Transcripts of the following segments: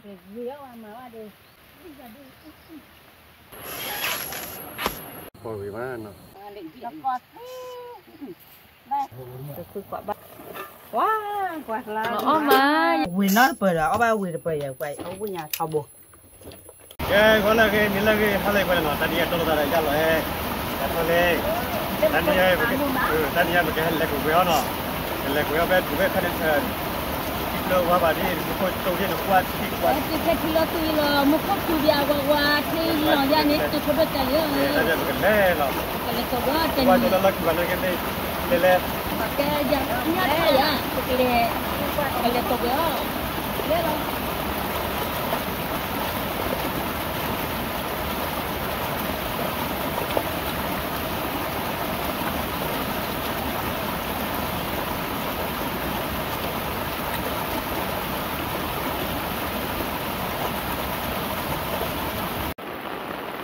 ဝ့ၤအီၣ်ဝဲမၤဝဲဒီး ပှၤဝ့ၤဘၣ်နီၤ ဝါ ကွၢ်လါ အီၣ်မး ဝ့ၤနီတပၢၢ်ဒီး အီၣ်ဘၣ်ဝ့ၤတပၢၢ်ယဲ ကွၢ်အီၣ်ဝ့ၤညါထီဘိ ကဲ ဂီၤလၢအဂ့ၤ နံၤလၢအဂ့ၤ ဟါလၢအဂ့ၤ ကွၢ်လၢနီၤ တၢ်နံၤအံၤတီလိာ်သးဒီးယါလီၤဟဲ ယါထီၣ်လံ တၢ်နံၤအံၤ တၢ်နံၤအံၤ ပကလဲၤကဝဲၤအီၤနီၤ ကလဲၤကဝဲၤအီၤဖဲဒူးဖဲခါန့ၣ် ထံကျိဝါဘၣ်ဒ် ပခိၣ်ကၠိဒ်နကွၢ်ထံကွၢ် ထံခဲထံလီၤသွံၣ်လီၤ မူခိၣ်စူၤဒံးအဝဲဝါ ထံလီၤယါန့ၣ် တခိၣ်ဒိၣ်တဲာ်လံ တၢ်နံၤပကလဲၤလီၤ ကလဲၤကဝဲၤအီၤတနံၤ ဝါကၠိလၢလီၢ်ခံဘၣ်န့ၣ်က့ၤ လဲၤလဲၤ ကဲယါ ညါထီၣ်ယါ ပကလဲၤ ကလဲၤကဝဲၤအီၤ လဲၤလီၤ မၤသ့ဘၣ်န့ၣ် ပှဲၤဒီး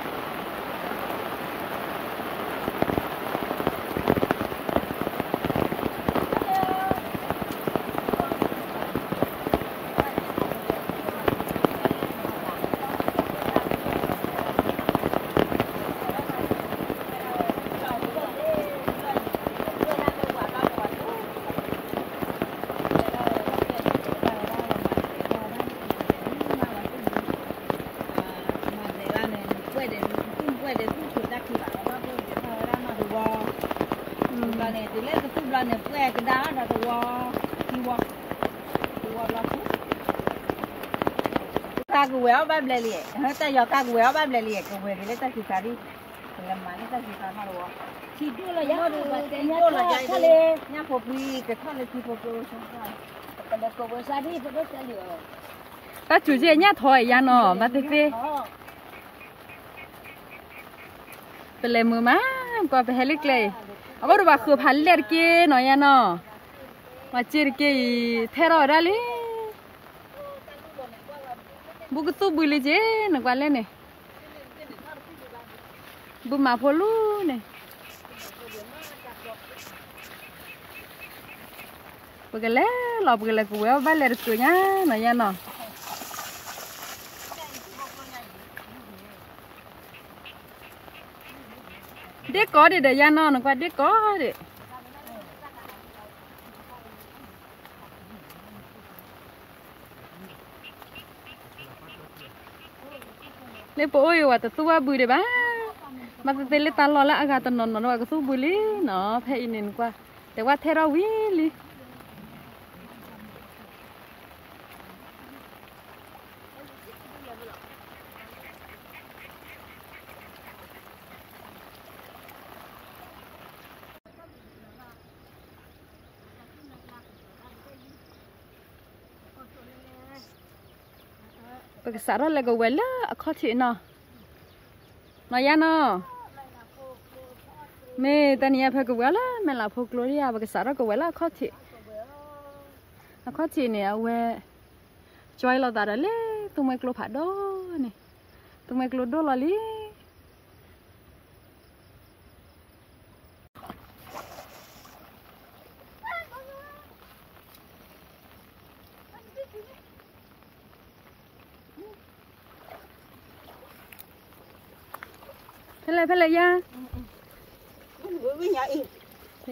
သူၣ်ပှဲၤဒီး သူၣ်ဆိးတၢ်ခံဘၣ် ဘၣ်ဘိယဲထီၣ်ဝဲဒၣ်နီၢ်တဝီ ဘျီန့ၣ် တုၤလၢကသူၣ်ဘျီန့ၣ် ပှဲၤကဒါဒီးတဝီ ခံဝီ တဝီဘျီ ကါကဝဲၤအီၣ်ဘၣ်ဘျဲၣ်လံ တၢ်ယီၤကါကဝဲၤအီၣ်ဘၣ်ဘျဲၣ်လံ ကဝဲၤဒ်လၢတၢ်ခံခါဒ် ကလဲၤမၤလၢတၢ်ခံခါနီၢ်တဝီ ထံဒိၣ်လီၤ ယါဒိၣ်လီၤ ယါထီၣ်လံ ညၣ်ဖိဖှံ ကထီၣ်လၢထံဖိကျိ ကလဲၤကဝဲၤစါဒ် ပဒိၣ်တဲလံ တၢ်စူၤက့ညၣ်ထီၣ်အံၤယါနီၤ ဘၣ်သ့ၣ်သ့ၣ် ပလဲၤမုာ်မး ကွၢ်ပဟဲလၢကျဲအံၤ အအိၣ်ဒီးဘၣ်ဃုာ်ဖးလဲၢ်တက့ၢ်နီၤ ယါနီၤ မၤစ့တက့ၢ်အံၤ ထဲထီၣ်ဝဲဒၣ်လံ ဘူးကသူၣ်ဘုလံက့ၢ် နကွၢ်လဲၣ်န့ၣ် ဘုမၤဖိလူၤန့ၣ် ပကလဲၤလီၤ ပကလဲၤကဝဲၤအီၣ်ဘၣ်လဲၤတစူၤညါနီၤ ယါနီၤ ဒ့ၣ်ကီဒံးဒီးယါနီၤ နကွၢ်ဒ့ၣ်ကီဒံး လၢပအိၣ်အံၤဝဲတသူၣ်ဝဲဘုဒံးဘၣ် ဘၣ်သ့ၣ်သ့ၣ်လၢတၢ်လီၢ်လၢအဂၤတနီၤနီၤဒီး ကသူၣ်ဘုလံနီၤ ဖဲအံၤန့ၣ်နကွၢ် တဲဝဲထဲထီၣ်ဝံၤလံ ပကစးထီၣ်လဲၤကဝဲၤလၢအခီၣ်ထံးနီၤ နီၤယါနီၤ မ့ၢ်တနံၤအံၤဖဲကဝဲၤလၢမဲာ်လးဖိကျိဒံးဧါ ပကစးထီၣ်ကဝဲၤလၢအခီၣ်ထံး အခီၣ်ထံးန့ၣ် အဝဲ ကၠွဲလီၤသးဒီးလၢသူမှဲကျိဖးဒိၣ်န့ၣ် သူမှဲကျိဒိၣ်လီၤလံ ဖဲလဲၣ် ဖဲလဲၣ်ယါ,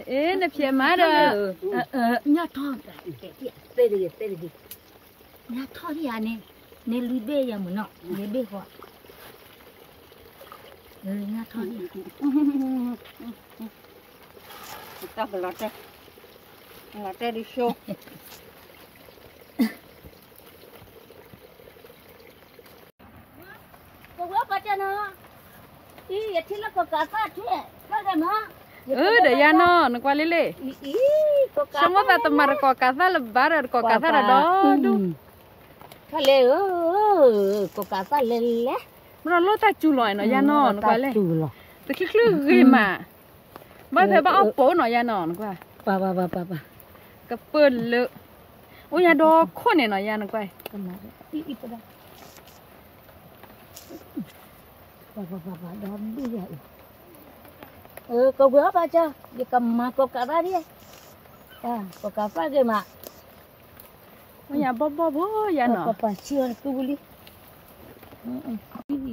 အ့ နဖျဲးမးဒီး, ညၣ်ထီၣ်, ညၣ်ထီၣ်ဒံးဧါန့ၣ်, နလွံၢ်ဘ့ၣ်ယၤမုၢ်နီၤ, နဘ့ၣ်ဃီ, ညၣ်ထီၣ်ဒံး, တၢ်ကလီၤတဲာ်, လီၤတဲာ်ဒံးဆိ ကဝဲၢ်ပှၤတဲနီၤ, အံၤ ယထံၣ်လၢကိးကးသၣ်ထဲ, ဘၣ်ဂ့ၤမး, အၢ ဒီးယၤနီၤ နကွၢ်လံလံ, ဆိကမိၣ်သးတမၤတကိးကးသၣ်လၢၤဘၣ်ဒီး တကိးကးသၣ်ဒီးဒီဒူၣ်, ထီၣ်လဲၣ်ဧၢ, ကိးကးသၣ်လဲၣ်လဲၣ်, မ့ၢ်ဒီးလိၣ်တၢ်စူၤလီၤနီၤ ယၤနီၤ နကွၢ်လဲၣ်, တချုးချုးဂ့ၤမး, ဘၣ်ဖဲဘၣ်အီၣ်ပိာ်နီၤ ယၤနီၤ နကွၢ်, ကပၢၢ်လၢ, အိၣ်ညါဒီခိၣ်န့ၣ်နီၤ ယၤနကွၢ်, ကဝဲၢ်အီၣ်ဘၣ်ကၢ, ယကမၤကိးကးသၣ်ဒံး, ကိးကးသၣ်ဂ့ၤမး, ယၤဘီၣ်ဘီၣ်ဖိယၤနီၤ, ပှၤဆံးအီၤတကူပူၤလံ,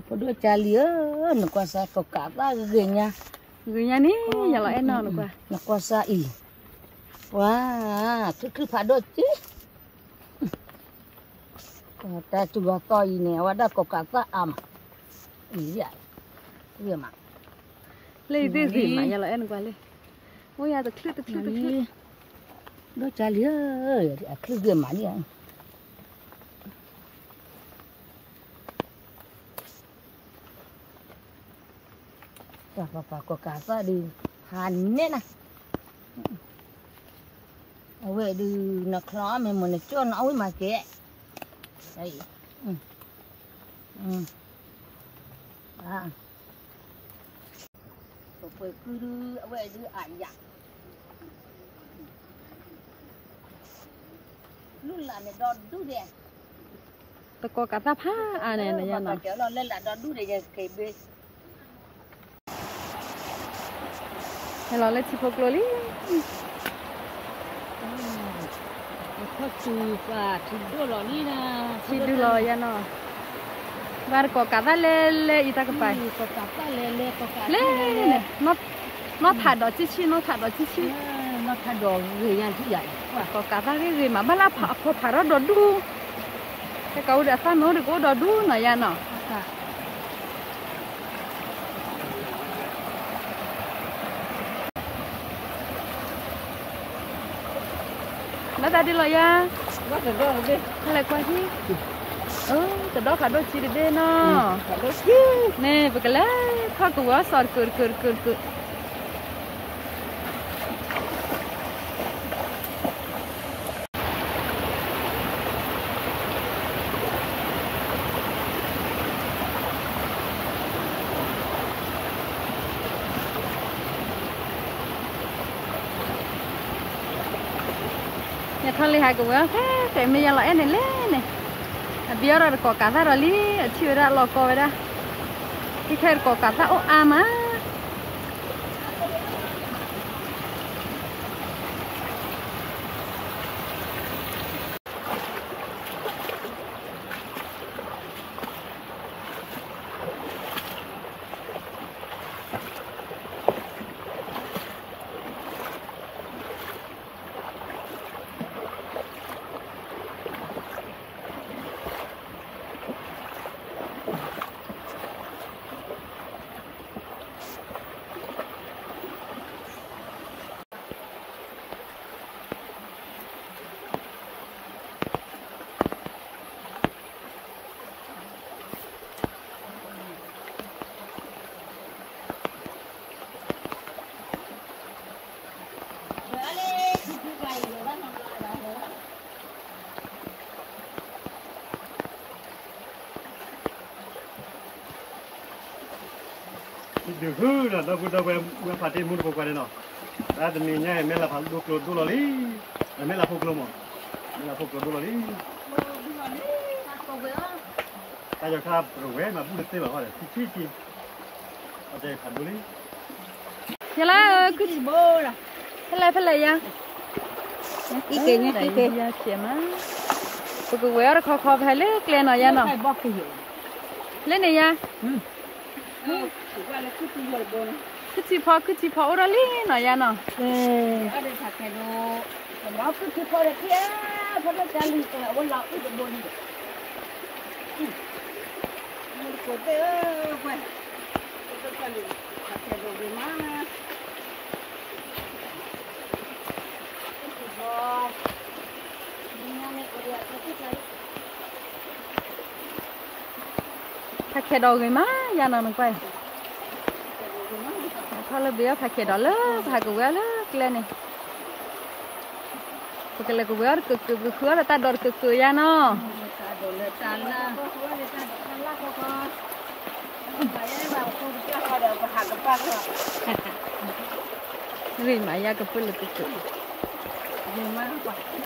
ဖိဒိၣ်ကၢ်လံဧၢ, နကွၢ်စၢ် ကိးကးသၣ်ဂ့ၤညါ, ဂ့ၤညါန့ၣ် ယလီၤအဲၣ်နီၤနကွၢ်, နကွၢ်စၢ်အံၤ, ဝါ, ခုၣ်ခုၣ်ဖးဒိၣ်က့ တၢ်တူၢ်ဘၣ်သီအံၤန့ၣ် အဝဲဒၣ်ကိးကးသၣ်အါမး, အံၤ, မး, လၢယသ့ၣ်ဂ့ၤမး ယလီၤအဲၣ်နကွၢ်လံ, အိၣ်ယၤတချုးတချုးတချုး, ဒိၣ်ကၢ်လံဧၢ, အချုးဂ့ၤမးန့ၣ် ပှၤပှၤပှၤကိးကးသၣ်ဒုး, ဟးနဲၣ်နၤ, အဝဲဒုး နချီအီၣ်မ့ၢ်မိၢ်နကၠီၣ်နအီၣ်ဝံၣ်မၤကဲ, ပပှဲၤကုဒုး အဝဲဒုးအယၤ, လူလၢ်န့ၣ်ဒီဒူၣ်ဒဲး, တကိးကးသၣ်ဖးအါန့ၣ် နယၤနီၤ, လၢလၢ်ဒီဒူၣ်ဒဲးယက့ၤဘ့ၣ် ဟဲလီၤလၢထံဖိကျိလံ, ထံဒုလီၤယၤနီၤ, ဘၣ်တကိးကးသၣ်လဲၤလဲၤအံၤတၢ်ကပၤ, လဲၤ, နီၢ်ထးဒီးဆံၣ်ဆံၣ် နီၢ်ထးဒီးဆံၣ်ဆံၣ်, ကိးကးသၣ်ဂ့ၤဂ့ၤမး ဘၣ်လၢအဖီဖးထီၣ်ဒီဒူၣ်, ဟဲကးအိၣ်ဒီးအသၣ်မ့ၢ်အိၣ်ဒီးကအိၣ်ဒီဒူၣ်နီၤယၤနီၤ ဘၣ်သးဒ်လီၤယၤ, ဟဲလဲၤကွၢ်ထံ, တဒီဖးဒိၣ်ဆံတဘ့ၣ်နီၤ, န့ၣ် ပကလဲၤထီၣ်ကဝီၤစီၤတကုာ်တကုာ်တကုာ်တကုာ် ယထီၣ်လံဟးကဝဲၤအီၣ်ခဲကဲမ့ၢ်ယလီၤအဲၣ်န့ၣ်လဲၣ်န့ၣ်, အဘံအီၣ်ဒီးတကိးကးသၣ်ဒီးလံ, အထံၣ်ဝဲဒၣ်အလီၤကီဝဲဒၣ်, ခဲခဲတကိးကးသၣ်အိၣ်အါမး ဒုးဃုဒီး ဒီပုၢ်ဒီဝဲၢ် ဝဲဖးတ့ၢ်မူတကိးကွၢ်န့ၣ်နီၤ, တၢ်တနံၤညါအံၤ မဲၢ်လးဖးဒိၣ်ကျိဒိၣ်လီၤလံ, မဲၢ်လးဖိကျိမး, မဲၢ်လးဖိကျိဒိၣ်လီၤလံ, တၢ်ယီၤခါပကဝဲၤမး ဘူၣ်တသ့ဘၣ်ဃီဒီး ထံထံထံ, အတဲဖးဒိၣ်လံ ယလၢ ဖဲလဲၣ်ဖဲလဲၣ်ယါ, အံၤက့ၤန့ၣ် ယါဆဲးမး, ပကဝဲၤအီၣ်တခီခီ ပဟဲလၢကျဲနီၤယါနီၤ, လၢန့ၣ်ယါ, ခုၣ်ထံဖီ ခုၣ်ထံဖီအိၣ်ဒီးလံနီၤယါနီၤ, ခုၣ်ထံဖီဒီး အဝဲလီၤအုၣ်တဘိလံ မူတကိးသ့ၣ်ဧၢ, ပှဲၤ, ပကကလံၤ, ဖးကဲၤဒိးဂ့ၤမး, ဖးကဲၤဒိးဂ့ၤမး ယါနီၤနကွၢ်, ထီၣ်လၢဘ့ၣ်အီၣ်ဖးကဲၤဒိးလၢ ပဟးကဝဲၤအီၣ်လၢကျဲန့ၣ် ပကလဲၤကဝဲၤအီၣ်တကၢးကၢး ပကဃုအီၣ်ဒီးတၢ်ဒိးတကၢးကၢးယါနီၤ, ဂ့ၤမးယါကပၢၢ်လၢကၢးကၢး ပ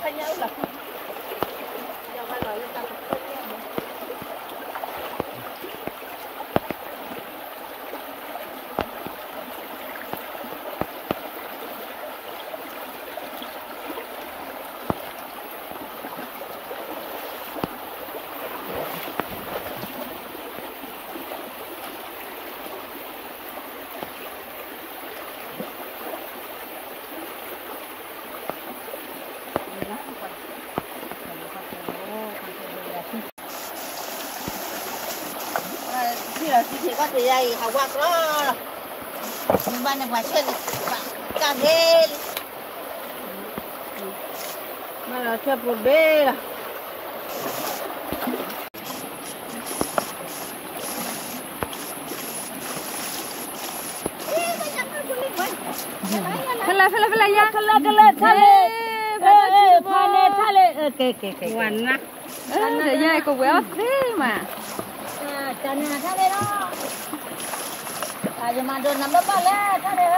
ထံၣ်လီၤထံၣ်ကီၢ်တယါအံၤ ဟးဝါကရီလီၤ, မ့ၢ်ဘၣ်န့ၣ်ပှၤဆဲးလံ, ဘၣ်တၢ်ဘ့လံ, ဘၣ်လီၤဆဲးဖိဘ့လီၤ. ဖဲလဲၣ် ဖဲလဲၣ် ဖဲလဲၣ် ယါ ကလၢ ကလၢ ထါလ့, ဖဲန့ၣ်ထါလ့, ဝနါ, ဒီးယါကဝဲၤအီၣ်သ့မး, တၢ်နၤထါလ့လီၤ, ယမၤဒိးနၤဘၣ်ဘၣ်လဲၣ် ထါလ့ဧၢ.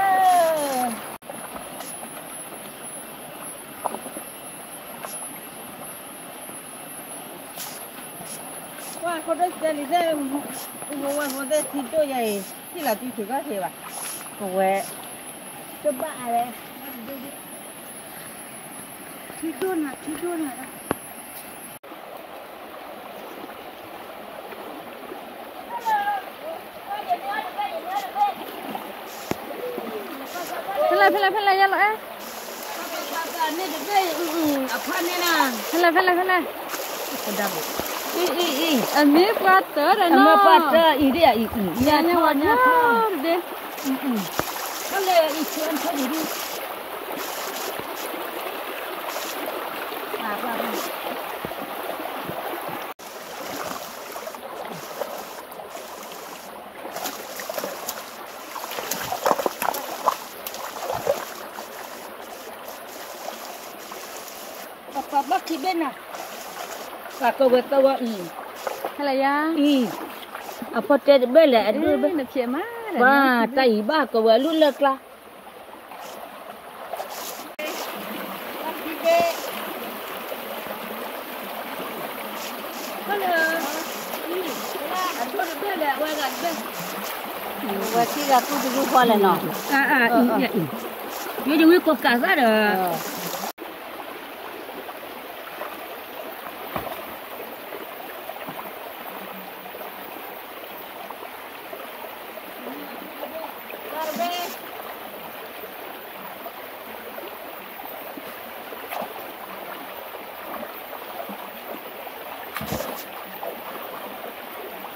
ကွၢ်ခိၣ်ဒိၣ်စဲလံသ့ၣ်, ဝဲဝဲဖိသ့ၣ်ထံဒိၣ်ယၤအံၤ, ထံၣ်လီၤတံၢ်ဆံးကီၢ်ဆံးဘၣ်, အဝဲ, တဘၣ်အါလဲၣ်, ထံဒိၣ်နၤ ထံဒိၣ်နၤ. ဖဲလဲၣ် ဖဲလဲၣ် ဖဲလဲၣ် ယါလီၤအဲၣ်, ဖဲလဲၣ် ဖဲလဲၣ် ဖဲလဲၣ်, အမ့ၢ်ပှၤတၢ်ဒီးနီၤ, အမ့ၢ်ပှၤတၢ်အံၤဒ်အံၤ, ညါညါဝဲညါထီၣ်တဒ့, ဖဲလဲၣ် အံၤဆၢထၢၣ်ဒ် ပှၤဘၣ်ခံဘ့ၣ်နၤ, ပှၤကဝဲၤသဝီအံၤ, ဟဲလၢယၤ, အံၤ, အဖီတဲတဘ့ၣ်လဲၣ် အဒိၣ်တဘ့ၣ်, ပှၤတၢ်အံၤဘၣ်ကဝဲၤလူၢ်လၢကျါ ဝဲထံဂၤကူၣ်တကူၣ်ဃီလဲၣ်နီၤ, ယဝံကိးကးသၣ်ဒီး ဆီၣ်ဆီၣ်, ပာ်ဖှိၣ်ဒီးတၢ်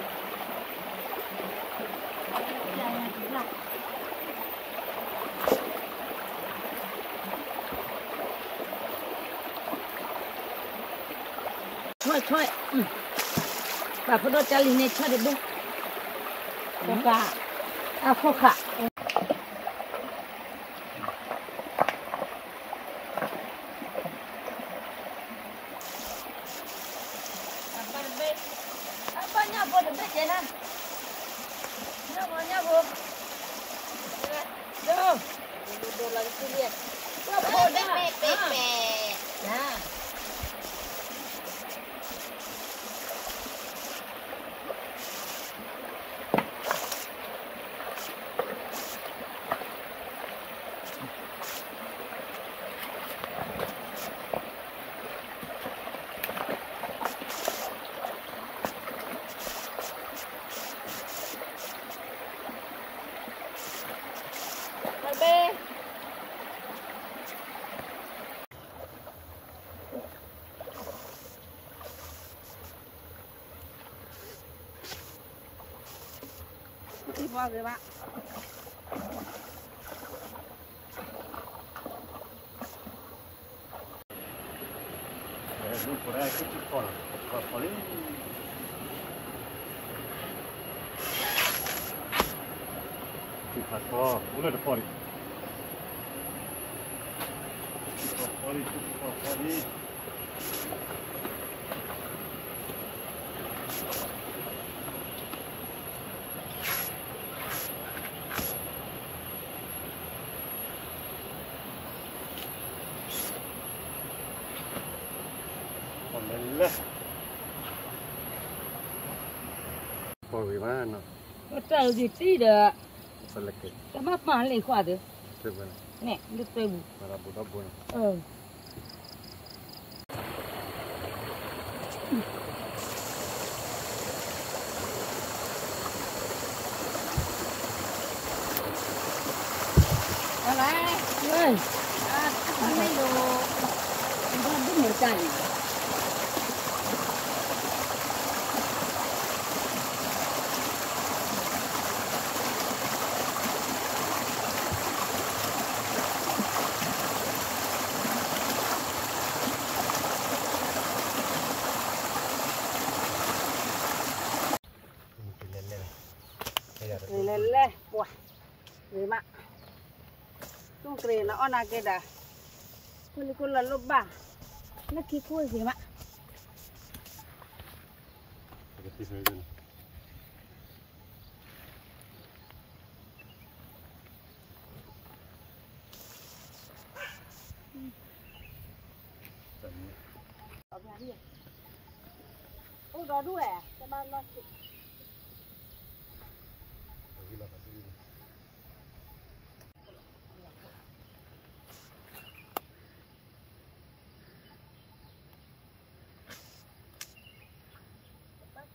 လံၤန့ၣ် ဆီၣ်တဘ့ၣ်, ခိၣ်ခး, အခိၣ်ခး. ပီၢ်ဂ့ၤမးနီၤ, တၢ်ဂ့ၤတံၢ်ဒီး, တဘၣ်ပာ်လၢခွါဒီး, န့ၣ် လၢတွဲပူၤ, လဲၤလဲၤ ပှၤ ဂ့ၤမး, တူၢ်ကရ့ၤနအီၣ်နာ်က့ဒီး, ဖိလံၤခိၣ်လၢလိၣ်ဘၣ်, လၢခံခိၣ်ဂ့ၤမး. အိၣ်ဒီဒူၣ်ဝဲ, တဘၣ်လီၢ်ဆံး,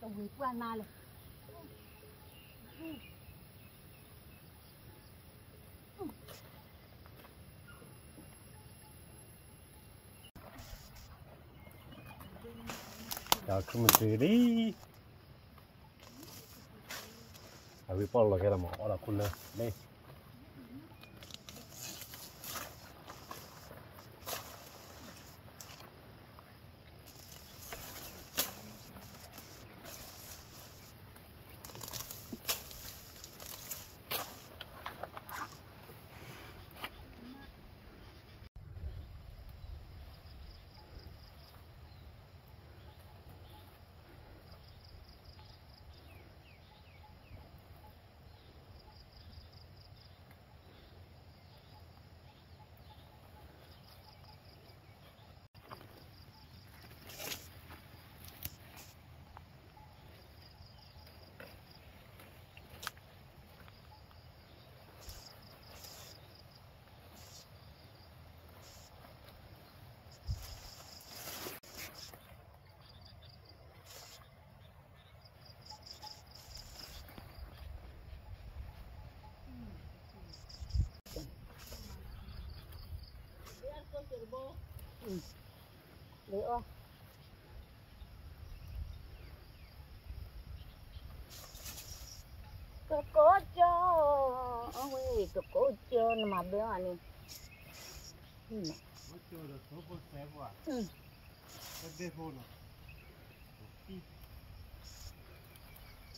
တဝံၤပှၢ်နါလဲၣ်. တၢ်ခူမုၢ်တ့ၢ်လံ, အဝံပီၢ်လီၤကဲဒီးမး အီၣ်ဒီးခိၣ်နၢ်လံ. တကိးကၠီ, အဝဲ တကိးကၠီ နမၤဘဲအီၤန့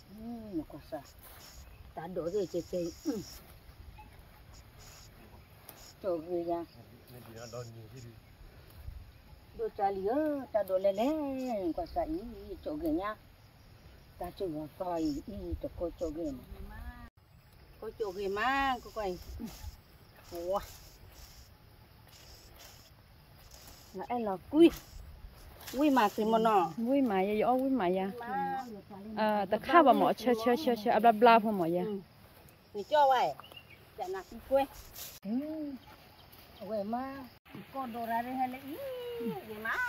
ၣ်, နကွၢ်စၢ်, တၢ်ဒိးသ့ၣ်ကဲကဲအံၤ, ကၠီဂ့ၤယါ, ဒိၣ်ကၢ်လံဧၢ, တၢ်ဒိးလဲၤလဲၣ်, ကွၢ်စၢ်အံၤ ကၠီဂ့ၤညါ, တၢ်ကၠီဂ့ၤသီအံၤ တကိးကၠီဂ့ၤမး, ကိးကၠီဂ့ၤမး ကွၢ်ကွၢ်အံၤ, ဝါ နအဲၣ်လီၤကွံ, ဝံၣ်မးသ့မနီၤ, ဝံၣ်မးယၤ ယအီၣ်ဝံၣ်မးယၤ, တခါဘၣ်မး ဆၢဆၢဆၢဆၢ အဘျါဘျါဖိမးယၤ, နကၠီဝဲ, ကနၢ်သံကွဲ, အဝဲမး, ကီၢ်ဒိၣ်ရၤရဟဲလၢအံၤ, ဂ့ၤမး,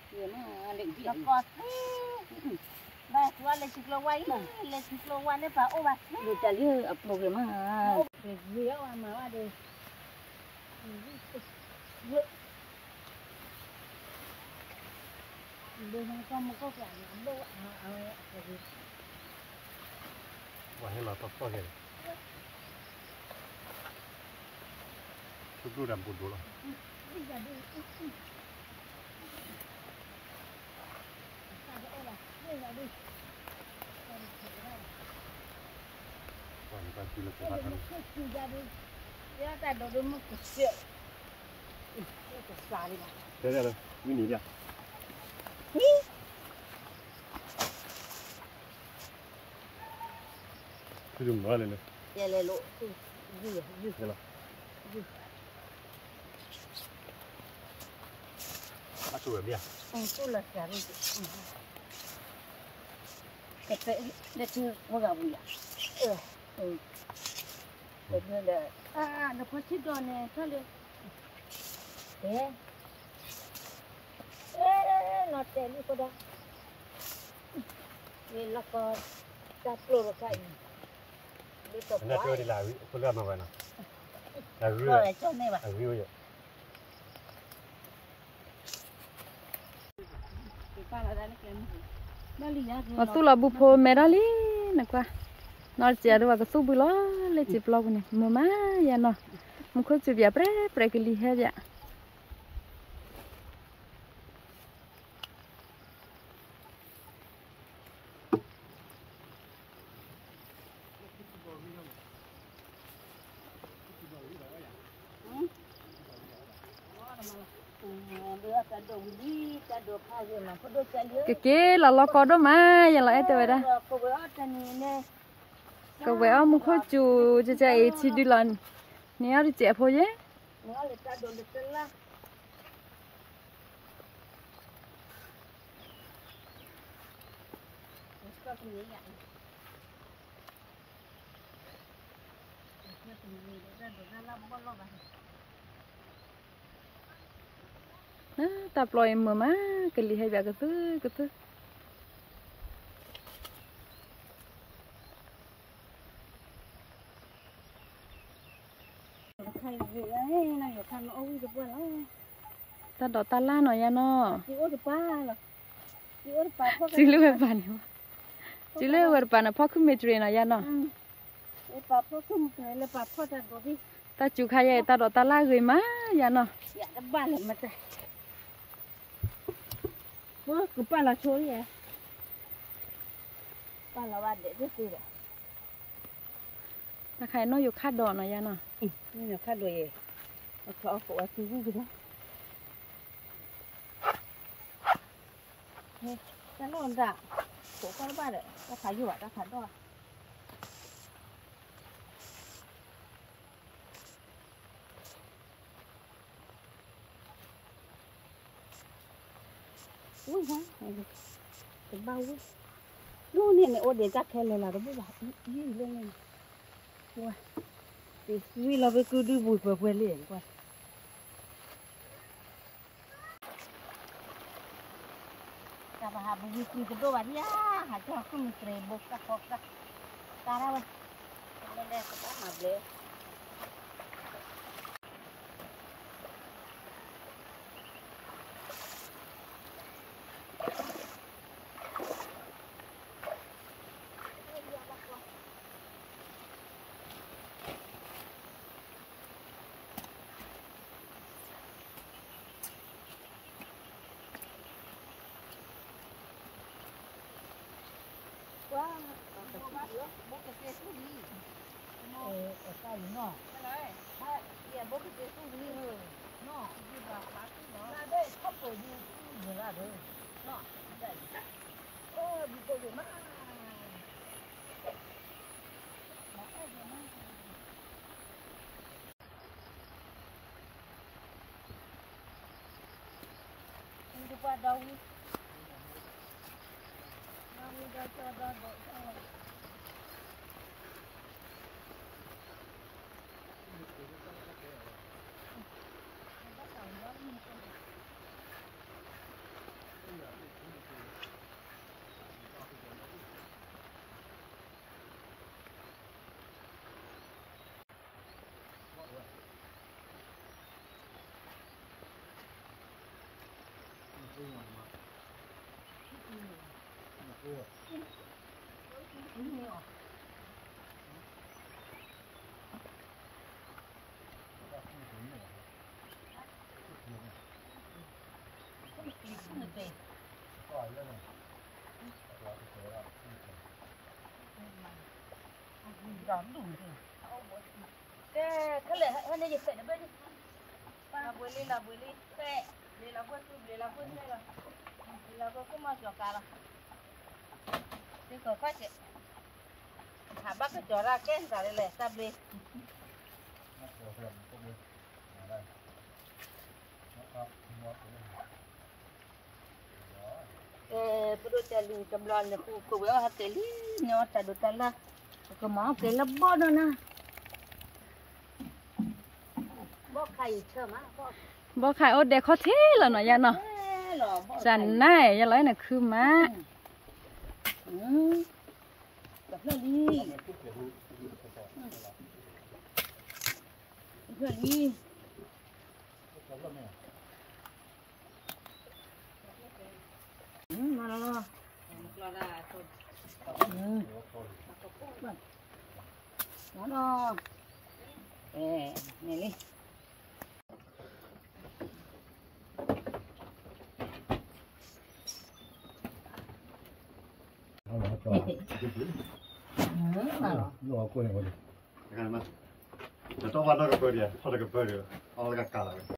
ဂ့ၤမးလၢအံၤ, ကီၢ်သံ, ဘၣ်ကွၢ်လၢထံကျိဝါအံၤ, လၢထံကျိဝါလၢပှၤအိၣ်ဘၣ်သံ, ဒိၣ်တၢ်လံအပျိၢ်ဂ့ၤမး, ဂ့ၤအီၣ်ဝဲမၤဝဲဒီး ပှၤဟဲလီၤတီတီကဲ, သူကျိၣ်ဒၣ်ဘူးဒိၣ်လီၤ. တဲဒၣ်လၢ ဝံၣ်နံၤဒၣ်, သုမၤလဲၣ်လၢ, ယဲလဲၤလိာ်, ယဲလီၤ, ယဲလီၤ, အ သူၣ်ဝဲဘျါ, သူၣ်လီၤစှၤ, ကတဲလၢထံဝဲဂၤပူၤယၤ, လၢဖီဆံဒီးန့ၣ် ထီၣ်လၢ, တဲ, နီၢ်တဲလံဃိဒီး, လီၤကီ, တၢ်ပျိၢ်လီၤခါအံၤ, လၢတပှၢ်, အဂ့ၢ်ဝဲယၤ ပှၤသူၣ်လီၤဘုဖိမဲထီၣ်လံ, နကွၢ်, နီၢ်တစဲးဒိၣ်ဘၣ်ကသူၣ်ဘုလီၤလၢစံာ်ပျီပူၤန့ၣ် မုာ်မးယၤနီၢ်, မူခိၣ်စူၤပၠးပြဲပြဲကလံၤဟဲပၠး ကက့ၤလီၤလီၤကီဒိၣ်မး ယလီၤအဲၣ်တဲဝဲဒၣ်, ကဝဲၤအီၣ်မူခိၣ်စူၤ ကကဲအံၤထံဒုလီၤ, န့ၢ်အီၣ်တစဲးဖိယဲၢ် တၢ်ပျီအံၤမုာ်မး ကလံၤဟဲပၠးကသုၣ်ကသုၣ် တၢ်ဒိးတၢ်လၢ်နီၤယါနီၤ, တုၤလၢဝဲပၤန့ၣ်, တုၤလၢဝဲတပၤန့ၣ် ဖီခုမ့ၢ်တရံးနီၤယါနီၤ, တၢ်စူၤခါယဲ တၢ်ဒိးတၢ်လၢ်ဂ့ၤမးယါနီၤ, ကပာ်လီၤဆိလံ, ပာ်လီၤဘၣ်ဒဲးသ့ၣ်သ့ၣ်ဒီး တၢ်ခါအံၤနီၢ်ယိၤခါဒိးနီၤယါနီၤ, နီၢ်ယိၤခါဒိးယဲ, အခီအခိးအစုဂုၢ်ကဒီး, တၢ်လီၢ်ဒၣ်, ခိးကီၢ်တဘၣ်ဒီး တၢ်ဖးယိၣ်ဘၣ် တၢ်ဖးဒိၣ်ဘၣ် ဝံၣ်, တဘၣ်ဝံၣ်, ဒိၣ်န့ၣ်န့ၣ် အိၣ်ဒံးတၢ်ခဲလၢာ်လီၤတဘၣ်ဘၣ်, ယံာ်လၢန့ၣ်, ဝံၣ်လီၤဖဲကုဒုပူၤပှဲၤပှဲၤလံ, တၢ်ပဟးပဝံၤကွံာ်ကဒိၣ်ဘၣ်ဒံးဧါ, ဟးကၠီၣ်ဃုမုၢ်တြဲၤဘိကၢ်ဃီကၢ်, တၢ်ရၣ်ဝဲ, လဲၤလဲၤကဘၣ်မၤဘျဲး ကွၢ်, ဘိကသ့သူၣ်လံ, အတၢ်လံနီၤ, ဘိကသ့သူၣ်လံ, နီၤ, ဘိကသ့သူၣ်လံ, နီၤ, အိၣ်ဘံကိးဂ့ၤမး ကဲ, ခဲလၢာ်ဟဲန့ၣ် ယဖျဲးတဘ့ၣ်န့ၣ်, လီၤဘှံးလံ လီၤဘှံးလံ, ဖဲ, ဘျ့လီၤဘှံးသူ ဘျ့လီၤဘှံးသဲလီၤ, ဘျ့လီၤဘှံးခိၣ်မီၢ်ကၠီၤကးလီၤ, သ့ကီးခီၣ်စဲး, ဟးဘၣ်ကစၢ်ဒၣ်ကဲနတၢ်လဲၣ် တၢ်ဘျ့ မ့ၢ်, မ့ၢ်, မ့ၢ်, မ့ၢ်, မ့ၢ်, တၢ်လံၤတဘျီန့ၣ် ဃုကဝဲၤအီၣ်ဟဲက့ၤလံ န့ၢ်အီၣ်တၢ်ဒိးတၢ်လၢ်, ပကမၤအီၣ်က့ၤလၢဘီၣ်နီၢ်နီၢ်, ဘီၣ်ခါအံၤဆၢမး, ဘီၣ်ခါအိၣ်ဒဲခီၣ်ထံးလီၤနီၤယါနီၤ, စးနါ ယလီၤနခုမး, တဖျၢၣ်လံ, တဖျၢၣ်လံ.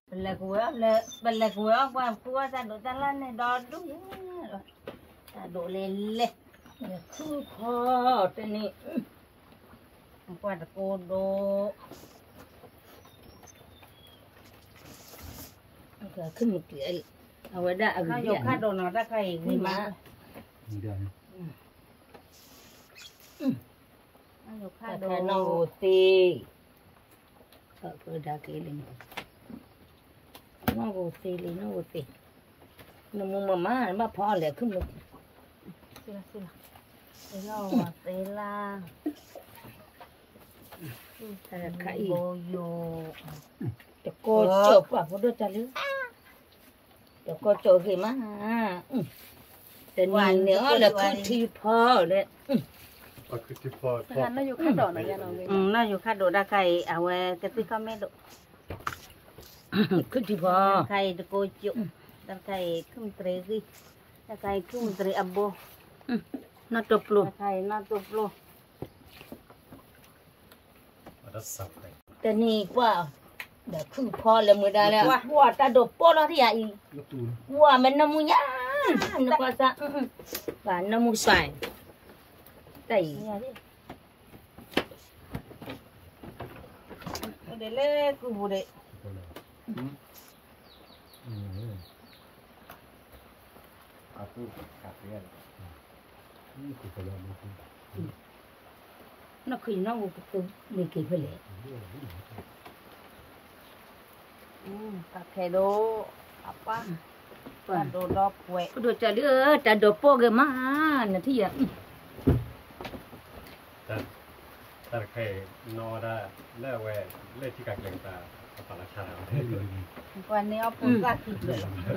ပလဲၤကဝဲၤအီၣ် ပလဲၤကဝဲၤအီၣ် ပှၤဃုအီၣ်တၢ်ဒိးတၢ်လၢ်န့ၣ် ဒီဒူၣ်ယဲၢ်လီၤ, တၢ်ဒိးလဲၤလဲၤ, ခုၣ်ခီတန့ၢ်, ပှၤတကိးဒိး, ခုၣ်မုၢ်က့ၤ, အဝဲဒၣ်အဂ့ၢ်ယိၤခါဒိးနီၤ တၢ်ခါအံၤဝံၤမး, တၢ်ခါနီၢ်ဂိၤသ့, နီၢ်ဂိၤသ့လံ နီၢ်ဂိၤသ့, နမူမမါ နဘၣ်ဖီအီၣ်လဲၤခုၣ်မုၢ်က့ၤ, သ့လၢ်, တကိးကၠိၣ် ပှၤဖိဒိၣ်တၢ်လၢ တကိးကၠိၣ်ဂ့ၤမး, တနံၤန့ၣ်အီၣ်လၢခုၣ်ထံဖီလၢ, နီၢ်ယိၤခါဒိးတၢ်ခါအံၤ အဝဲကသံၣ်ခီၣ်မ့ၢ်ဒိၣ်, ခုၣ်ထံဖီ, တခါအံၤတကိးကၠိၣ်, တၢ်တခါအံၤခုၣ်မုၢ်တြ့ၤဂံၢ်, တၢ်တခါအံၤခုၣ်မုၢ်တြ့ၤအဘိ, နီၢ်တိပျိ, တခါအံၤနီၢ်တိပျိ တနံၤပှၢ်, ဒီးခုၣ်ဖီလၢမုၢ်ဒါလၢ ပှၢ်တၢ်ဒိးပိၢ်လီၤထံၣ်ယၤအံၤ, ပှၢ်မ့ၢ်နီၢ်မူညါ, နကွၢ်စၢ်, ပှၢ်နီၢ်မူစွါ, တၢ်အံၤ, အိၣ်ဒံးလၢကုၢ်ပူၤဒံး နီၢ်ခုၣ်နီၢ်ဂိၤကတိၤန့ၢ်က့ၤဖဲလဲၣ်, တၢ်ခဲဒိၣ်, အပၢ်, တၢ်ဒိၣ်ဒီးပှဲၤ, ပဒိၣ်တၢ်လၢတၢ်ဒိးပိၢ်ဂ့ၤမး, နထံၣ်ယၤ တၢ်တခါအံၤ နီၢ်ဝဲဒၣ် လၢအဝဲ လၢထံကးကျဲၤကပၤ ကပာ်လီၤဆါတၢ်, ပှၤန့ၢ်အီၣ်ဖိသၣ်ခံဖျၢၣ်လီ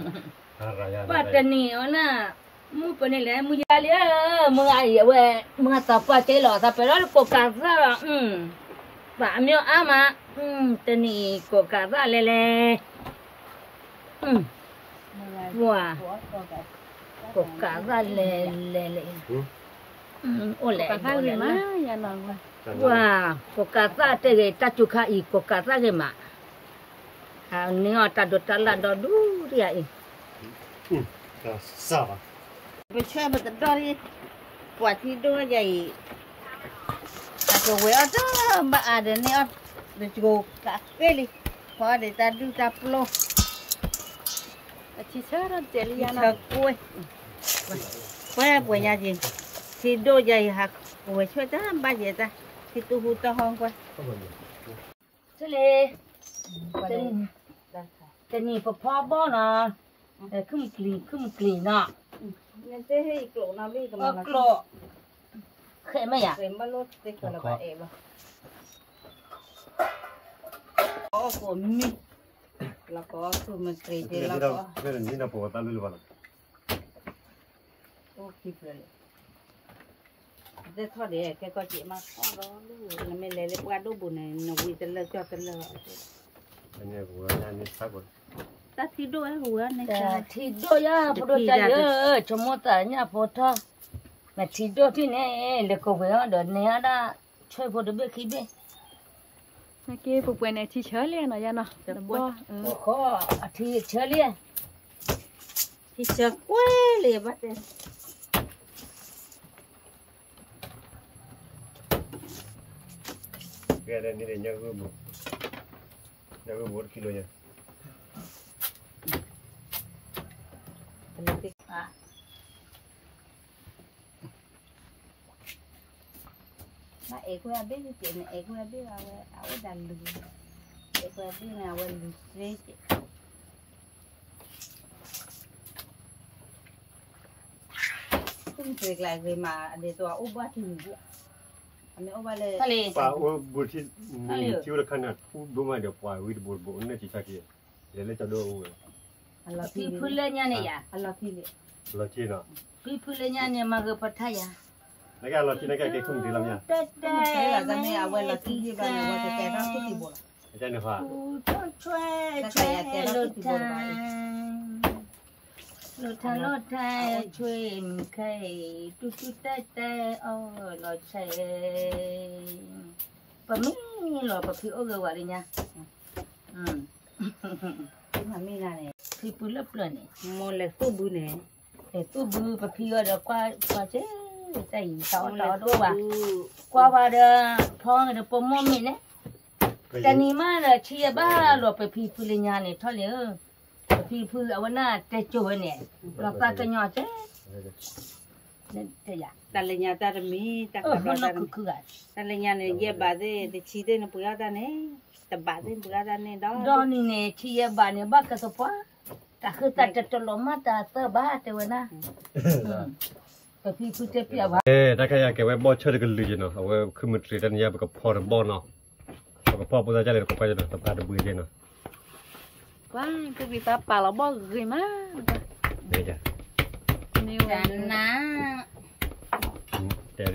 ၤ, ပှၤတနံၤအီၤလၢ မုၢ်ပန့ၣ်လဲၣ် မုၢ်ယါလံဧၢ, မုၢ်ဂၤအံၤအဝဲ, မုၢ်ဂၤသးပှၢ်ကဲလီၤ သးပှၢ်လီၤကိးကးသၣ်လီၤ, ပှၤအမ့ၢ်အါမး, တနံၤကိးကးသၣ်လဲၤလဲၤ, ပှၤ ကိးကးသၣ်လဲၤလဲၤလဲၤ, အိၣ်လဲၤ, ပှၤ ကိးကးသၣ်တဲဂ့ၤ တၢ်စူၤခါအံၤ ကိးကးသၣ်ဂ့ၤမး, န့ၢ်အီၣ်တၢ်ဒိးတၢ်လၢ်ဒီဒူၣ်တယၤအံၤ, ပဆၢပတဒီၣ်လံ, ပှၤထံဒိၣ်ယၤအံၤ, အကဝဲၤအီၣ်တၢ်ဘၣ်အါဒီးန့ၢ်အီၣ်, ဒီးကကးသ့လံ, ဖီဒီးတၢ်ဒူၣ်တၢ်ပျိၢ် ထံဆၢကွ့ၢ်, ပှဲၤပှဲၤညါက့ၤ, ထံဒိၣ်ယၤအံၤဟးကဝဲၤဆၢတၢ်ဘၣ်ယဲတၢ်, ထံတူၢ်ဟူတီၢ်ဟီၣ်ကွၢ်, ဆူလံ, တနံၤပဖီဘီၣ်နီၤ, ခုၣ်မုၢ်ကျံၤ ခုၣ်မုၢ်ကျံၤနီၤ, ကျိၣ်, ဃဲမ့ၢ်ယၤ, အီၣ်ကိးမံ, လီၤကီခုၣ်မုၢ်ကျံၤက့ၤလီၤကီ, အိၣ်ခံဖျၢၣ်လံ, တထီၣ်ဒံး ကဲကီၢ်က့ၤမးထီၣ်လီၤ, နမ့ၢ်လဲၤလၢပှၢ်ဒိၣ်ပူၤန့ၣ် နဝံၤတလၢကၠီတလၢ, တၢ်ထံဒိၣ်ဝဲန့ၣ်, တၢ်ထံဒိၣ်ယါ ဖိဒိၣ်တၢ်လံဧၢ, ဆိကမိၣ်သးညၣ်ဖိထီၣ်, မ့ၢ်ထံဒိၣ်ထံၣ်န့ၣ် လဲၤကိးဝဲအီၤဒီးန့ၢ်အီၣ်ဒၣ်, ဆွဲဖိတဘ့ၣ်ခံဘ့ၣ်, နက့ပှဲၤပှဲၤန့ၣ် ထံဆၢလံနီၤယါနီၤ, ဃီ, အထံဆၢလံ, ထံဆၢကွ့ၢ်လံဘၣ်တဲ ကဲဒ်န့ၣ် ညၣ်ဂိၢ်ဘိ, ညၣ်ဂိၢ်ဘိတခံလိာ်ညါ, ပလဲၤသ့ၣ်, အဲၣ်ခွဲးအဘ့ၣ်ကဲန့ၣ် အဲၣ်ခွဲးအဘ့ၣ်ဘၣ်ဝဲ အအိၣ်ဒၣ်လူၤ, အဲၣ်ခွဲးအဘ့ၣ်န့ၣ် အဝဲလူၤစ့ကဲ မ့ၢ်ကျဲဂ့ၤမး အဒဲးတအိၣ်ဘၣ်ထံမုၢ်ဘၣ်, အမ့ၢ်အိၣ်ဘၣ်လၢ ပှၤအိၣ်ဘူးထံ မုၢ်ထံအိၣ်တခါန့ၣ် ထူဒိၣ်မးဒီး ပှၤဝံတဘိတဘိ နဲၣ်က့ၤဆါက့ၤ, လဲၤလၢကၠီဒိၣ်အိၣ်ဝဲ, ဖံဖုလၢညါန့ၣ်ယၤ, လီၤထံန့ၣ်, ဖံဖုလီၤထံန့ၣ် မၤဂ့ၤပထါယၤ, နကလီၤထံနကကဲခိၣ်မုၢ်တ့လီၤမး, တၢ်တဲလီၤတၢ်န့ၣ် အဝဲလီၤထံယံၤဘၣ်န့ၣ် အဝဲကကဲထီၣ်ခိၣ်တံၢ်ဘိလီၤ, အကဲန့ၣ် ဖး ကဲထီၣ်ခိၣ်တံၢ်ဘိလီၤ လိၣ်ထါလိၣ်ထါဆွဲမုၢ်ခဲအံၤ တူၢ်တူၢ်တဲတဲအီၤလီၤဆဲး, ပမ့ၢ်လီၤပဖံအိၣ်ဂ့ၤဝဲလၢညါ, ဖံပူၤလၢပျၢၤန့ၣ်, မိၢ်လဲၤသူၣ်ဘုန့ၣ်, လဲၤသူၣ်ဘုပဖံအီၤဒီးကွၢ်ကွၢ်ကဲ, တၢ်အံၤတၢ်အီၣ်တၢ်အီတအိၣ်ဘၣ်, ကွၢ်ဝဲဒီး ဖီဒီးပိာ်မိၣ်မ့ၢ်န့ၣ် တနံၤမးဒီး ထံယဲဘၣ်လီၤ ပဖံဖုလၢညါန့ၣ် ထီၣ်လံဧၢ, ပဖံဖုအဝဲန့ၣ်တဲကိၤဝဲန့ၣ်, လီၤသးကညီၤကဲ, တၢ်လၢညါတၢ်တမံၤ, တၢ်လၢညါန့ၣ် ယဲၢ်ဘးသ့ၣ် တဆံသ့ၣ်န့ၣ် ပှ့ၤအီၣ်တၢ်န့ၣ်, တဘးသ့ၣ်ပှ့ၤအီၣ်တၢ်န့ၣ်ဒီး, ဒီးနံၤန့ၣ် ထံယဲၢ်ဘးန့ၣ် ဘၣ်ကသပှၢ်, တၢ်ဃုသးတတလီၤမးတၢ်သၢဘးတဲဝဲဒၣ် ပဖံဖုတဲပျးဘၣ်, တၢ်ခါယၤကဲဝဲဘီၣ်ဆၢတကလုာ်က့ၤနီၤ, အဝဲခုမုၢ်တြ့ၤတၢ်နံၤညါ ပကဖီတဘီၣ်နီၤ, ပကဖီဖိသၣ်ကၢ်လံ ပကဖီကနီၤ တပၤတဘှံးက့ၤနီၤ, ကွၢ် ကဘံးပၢ်ပာ်လီၤဘီၣ်ဂ့ၤမး, တနၤ, တဲ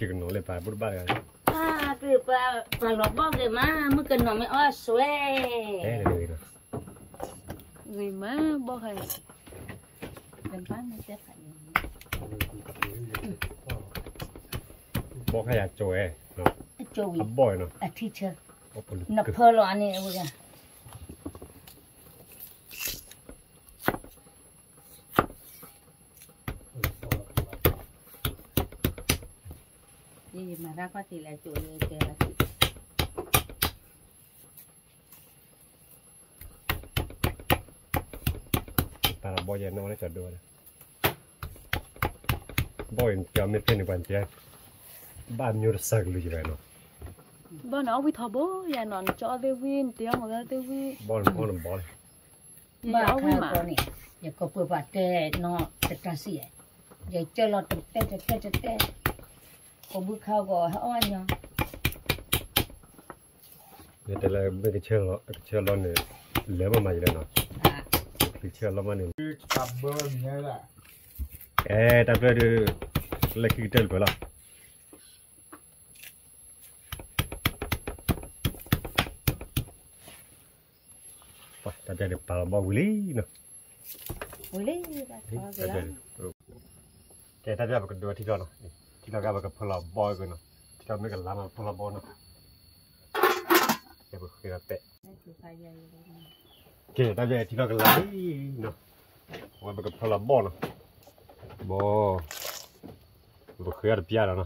ကနီၤလၢပၢ်ဘိၣ်တဘၣ်တဂၤ, ကဘံးပၢ်ပာ်လီၤဘီၣ်ဂ့ၤမး မုၣ်ကနီၤမ့ၢ်အီၣ်စွဲ ဂ့ၤမး ဘီၣ်ခါအံၤ, ဘီၣ်ခါယၤကၠိဝဲ, အဘီၣ်နီၤ, နဖၢလီၤန့ၣ်, ယမၤတၢ်ခီၣ်ထံးလၢကၠိလၢကဲလီၤ ပာ်လီၤဘီၣ်ယဲၢ်နီၣ်လၢကၠီဒိၣ်ဝဲဒၣ်, ဘီၣ်အံၤကၠီမ့ၢ်ဖဲန့ၣ်ပှၤကဲ, ဘၣ်မၠိတစၢ်ကလုာ်ယဲၢ်နီၤ, ဘီၣ်န့ၣ်အီၣ်ဝံထီဘိယဲၢ်နီၤ, နကၠီအီၣ်သ့ၣ်ဝံ နတ့အီၣ်မၤသ့ၣ်ဝံ, ဘီၣ်န့ၣ်အီၣ်နဘီၣ်န့ၣ်, ဘၣ်ခါဃီန့ၣ်, ယကပၢၤပှၤတဲနီၣ်တတၢ်စံၣ်, ယကၢလီၤတတဲတတဲတတဲ, ကဘုခါဂီၤဟဲအီၣ်ညီ တဲလၢမ့ၢ်ကဆၢလီၤန့ၣ်, လဲၤမးမၤယလဲၣ်နီၤ, ကဆၢလီၤမးန့ၣ်, အဲ တၢ်ဖျၢၣ်ဒုး, လၢခံကတၢၢ်တပၢၢ်လီၤ, တၢ်ဖျၢၣ်ဒုးပာ်လီၤဘီၣ်ဝံၤလံနီၤ, ဝံၤလံ, ကဲတၢ်ဖျၢၣ်ပကဒိးထံထီၣ်နီၤ, ထံထီၣ်ကဲပကဖၢလီၤဘီၣ်က့ၤနီၤ, ထံထီၣ်မ့ၢ်ကလါမးဖၢလီၤဘီၣ်နီၤ, ကဲပဃ့ဒီးပဲ ကဲ တၢ်ဖျၢၣ်ထံထီၣ်ကလါလံနီၤ, အဝဲပကဖၢလီၤဘီၣ်နီၤ, ဘီၣ်, ပဃ့အီၤတပျၢ်ဒီးနီၤ,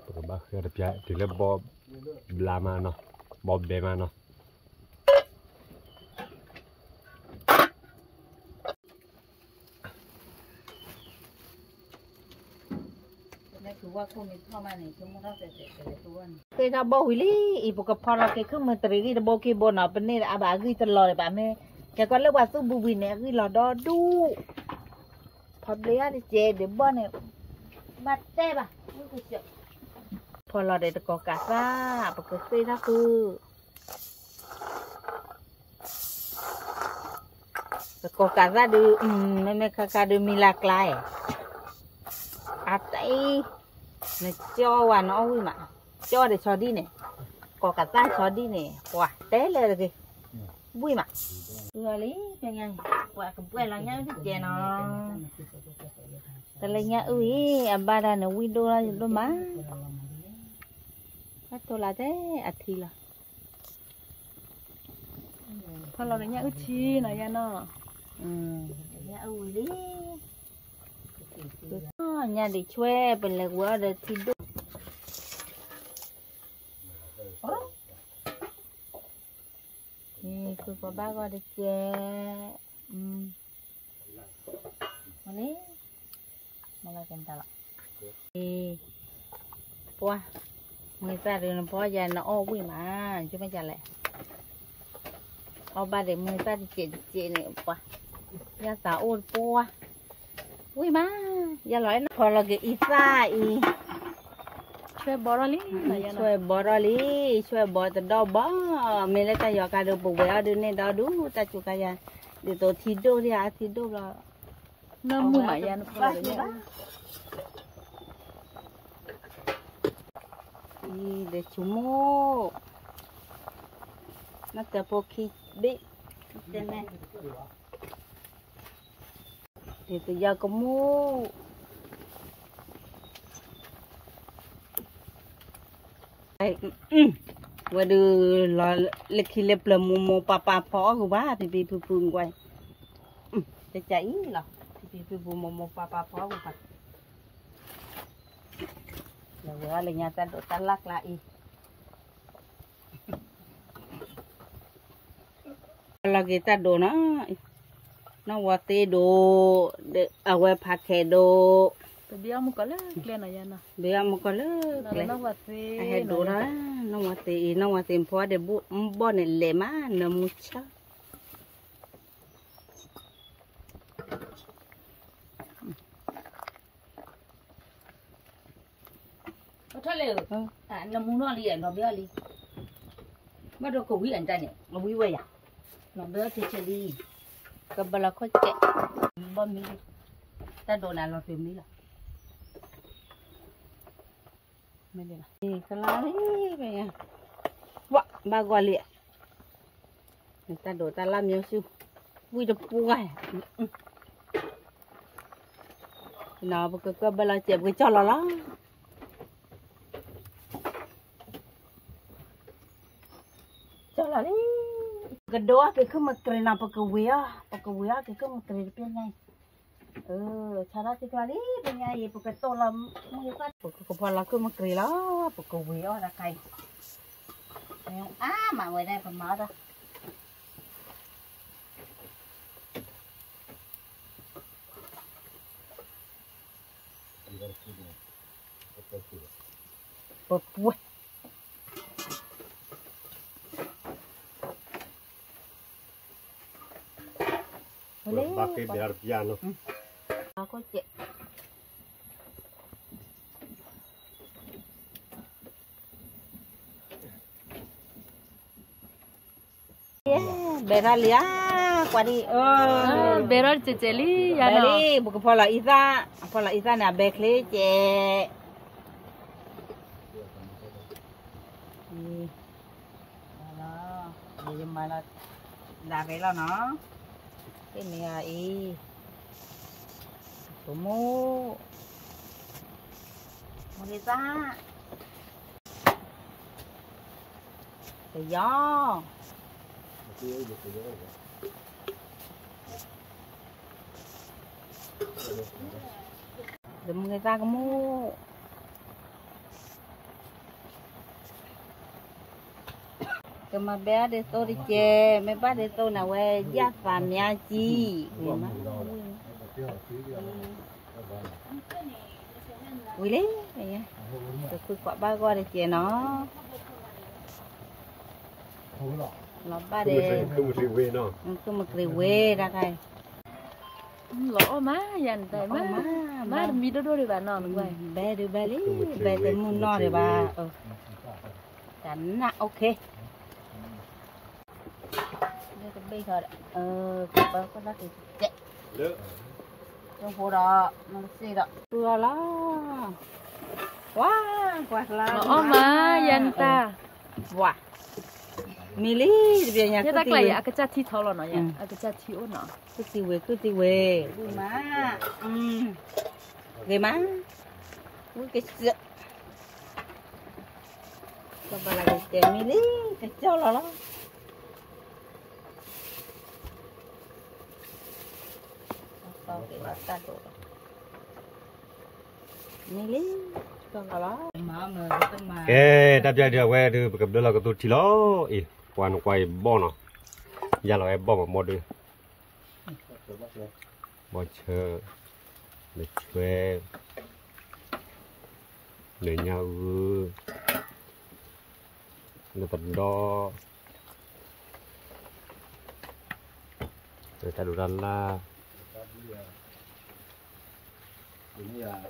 ပကဘၣ်ဃ့အီၤတပျၢ် တုၤလၢဘီၣ်ဘျါမးနီၤ, ဘီၣ်ဘဲမးနီၤ သ့ၣ်ထီၣ်ဘီၣ်ဝံၤလံ, အံၤပကဖီလီၤက့ၤခုၣ်မုၢ်တရံးဂံၢ်တဘိက့ၤဘိနီၤ, ပန့ၢ်အဘၣ်အဂံၢ်တလီၤဒံးဘၣ်မ့ၢ်, ကဲကွၢ်လၢပှၤသူၣ်ဘုဘံန့ၣ် အဂံၢ်လီၤဒီဒူၣ်, ဖီဘျ့အါတကဲဒံးဘီၣ်န့ၣ်, ဘၣ်တဲဘၣ်, ဖီလီၤဒီးတကီၤကးသၣ်, ပကသ့ၣ်ထီၣ်ဃု ကကိးကးသၣ်ဒုး, မ့မ့ၢ်ခါခါဒုးမံလၢကျါအံၤ, အတအံၤ, နကၠီဝဲနအီၣ်ဝံၣ်မး, ကၠီဒီးဆီဒံၣ်န့ၣ်, ကိးကးသၣ်ဆီဒံၣ်န့ၣ် ပှၤတဲလၢတဂ့ၤ, ဝံၣ်မး, လီၤလံ, ပှၤကဘှဲလီၤညၣ်အုၣ်တကဲနီၤ, တလၢညၣ်အုၣ်အံၤ အဘၣ်ဒၣ်န့ၣ်ဝံၣ်ဒိၣ်လီၤဒိၣ်မး, ဘၣ်တိၢ်လၢတဲအထံလီၤ ဖီလီၤဒီးညၣ်အုၣ်ထံနီၤယဲနီၤ, ညၣ်အုၣ်ဝံၤလံ, ညၣ်ဒံးဆွဲပလဲၤဝဲအီၤဒီးထံဒိၣ်, ဃုကီးဘၣ်ဂီၢ်တကဲ, မလီၤကဲတၢ်လီၤ အံၤ, ပှၤ, မုၢ်သၣ်ဒုးနဖီယၤနအီၣ်ဝံၣ်မး, ယမ့ၢ်ယၤလဲၣ်, အီၣ်ဘၣ်ဒီးမုၢ်သၣ်တစဲးတစဲးန့ၣ်ပှၤ, ယသးအိၣ်တပှၢ်, ဝံၣ်မး, ယလီၤအဲၣ်နဖီလီၤက့ၤအံသၣ်အံၤ, ဆွဲဘီထီၣ်လံ, ဆွဲဘီထီၣ်လံ, ဆွဲဘီတဒီဘီ, မ့ၢ်လၢတၢ်ယီၤကါဒုးပဝဲအီၤဒုးန့ၢ်ဒီဒူၣ်တၢ်စူၤကါယၤ, ဒ်သိးထံဒိၣ်ဒံးဧါ, ထံဒိၣ်ဘျီ နမုာ်မးယၤနဖီလီၤက့ၤန့ၣ်, အံၤဒီးဆိကမိၣ်, နတၢ်ဖိခံဘ့ၣ်, တဲမဲာ်, ဒ်သိးယကမိၣ် ဝဲဒုးလီၤလၢခံလၢပျၢၤမိၢ်မိၢ်ပၢ်ပၢ်ဖီအီၣ်ဂုၤဘၣ် ဖံဖံဖုဖုကွၢ်, ကစၢ်အံၤလီၤ, ဖံဖံဖုဖုမိၢ်မိၢ်ပၢ်ပၢ်ဖီအီၣ်ဂုၤဘၣ်, လဲၤဝဲအီၤလၢညါတၢ်ဒိးတၢ်လၢ်ကျါအံၤ လီၤက့ၤတၢ်ဒိးနီၤ, နီၢ်ဝီၤသ့ဒိး, အဝဲဖးခဲဒိး, ဘ့အီၣ်မုၢ်ကီၢ်လၢကျဲနီၤယါနီၤ, ဘ့အီၣ်မုၢ်ကီၢ်လၢကျဲ, အဟဲဒိးထီၣ်, နီၢ်ဝီၤသ့အံၤ နီၢ်ဝီၤသ့ဖီဒီးဘိၣ်ဘီၣ်န့ၣ်လဲၤမး နမုၢ်ဆၢ ထီၣ်လဲၣ်, နမူနီၢ်လံ လီၤဘဲအီၤလံ, ဘၣ်ဒီးကဝံအတၢ်န့ၣ် အဝံဝဲယၤ, လီၤဘဲအီၤဆဲးဆဲးလံ, ကဘၣ်လီၤခိၣ်စဲး, ဘီမံ, တၢ်ဒိးန့ၣ်လီၤတုၤမံလီၤ, မ့ၢ်လီၤ, ကလါလံ, ဝဲ, ဘၣ်ဂီၤလံ တၢ်ဒိးတၢ်လၢ်မၠိဆူၣ်, ဝံၣ်တပှၢ်, ပကကၢၢ်ဘၢလီၤစဲး ပကကၠီၣ်လီၤလီၤ, ကၠီၣ်လီၤလံ, ပကဒိးအီၣ်က့ၤခုၣ်မ့ၢ်ကြ့ၤနီၤ ပကဝ့ၤအီၤ ပကဝ့ၤအီၣ်က့ၤခုၣ်မ့ၢ်ကြ့ၤတပျဲညါအံၤ, ဆါထီၣ်သံကျါလံ ပညါအံၤ ပကတိၢ်လီၤ, ပကဖီလီၤခုၣ်မ့ၢ်ကြ့ၤလီၤ ပကဝ့ၤအီၣ်တၢ်ခါအံၤ, အါမးဝဲဒၣ်ပမၤအီၣ်တၢ် ပပှဲၤ ဘၣ်က့ၤဘဲတပျၢ်နီၤ ဘဲထီၣ်လံဧါ, ကွၢ်ဒံး, ဘဲထီၣ်တစဲးစဲးလံ, ယၤလံ, ပကဖီလီၤအံသၣ်, ဖီလီၤအံသၣ်န့ၣ် အဘဲချ့စဲး, ယမၤလီၤ, ဒၣ်ရဲလီၤနီၤ, သ့ၣ်မ့ၢ်ဂၤအံၤ, ဆိကမိၣ်, မ့ၢ်ဂ့ၤသၣ် ကယီၤ, ဒီးမုၢ်ဂ့ၤသၣ်ကမိၣ်, ကမၤဘဲအီၤဒ်သိးတကဲ, မ့ၢ်ဘၣ်ဒ်သိးန့ၣ်ဝဲ, ယၣ်သးမၠါကံ, ဝံၤလံ, ကခုၣ်ကွၢ်ဘၣ်ဂီၢ်တကဲနီၤ, လီၤဘၣ်ဒီး, ခုၣ်မ့ၢ်ကြ့ၤဝဲ, တၢ်ခါအံၤ, လီၤအီၣ်မး ယၤနတၢ်, မၤတမံၤဒိၣ်ဒိၣ်ဒံးဘၣ်နီၤ, ဘဲဒုးဘဲလံ, ဘဲတမုၢ်နီၢ်ဒံးဘၣ်, တၢ်နး OK လၢတဘ့ၣ်ခီဒီး, ကပၢကလၢကစဲး, လၢ, ကၠိဖိဒီး, မ့ၢ်ကစ့ဒီး, ပှၤလီၤ, ပှၤ, ပှၤလီၤ, အီၣ်မး, ယၤနတၢ်, ပှၤ, မ့ၢ်လံ, တဘ့ၣ်ညါ, ယတၢ်ကျါအံၤ အကစၢ်ထံထီလီၤနီၤ, ယၤ, အကစၢ်ထံအိၣ်နီၤ, ကုၢ်သံဝဲ, ကုၢ်သံဝဲ, ဝံၤမး, ဂ့ၤမး, ဝံၣ်ကစၢၢ် ကဘၣ်လၢကတဲမ့ၢ်လံ, ကကၠီလီၤလီၤ, မ့ၢ်လံ, ကၠီလီၤလီၤ, ကဲ, တၢ်ပျၢ်ဒုးအဝဲဒုး ပကဘျၢလီၤကသိထံလီၤ, အံၤ, ပှၤနကွၢ်အံၤဘီၣ်နီၤ, ယၤလီၤဝဲဘီၣ်မးမီဒုး, ဘီၣ်ဆၢ, နဆွဲ, လၢညါအု, လၢပဒီ, လၢတၢ်ဒိးတၢ်လၢ်,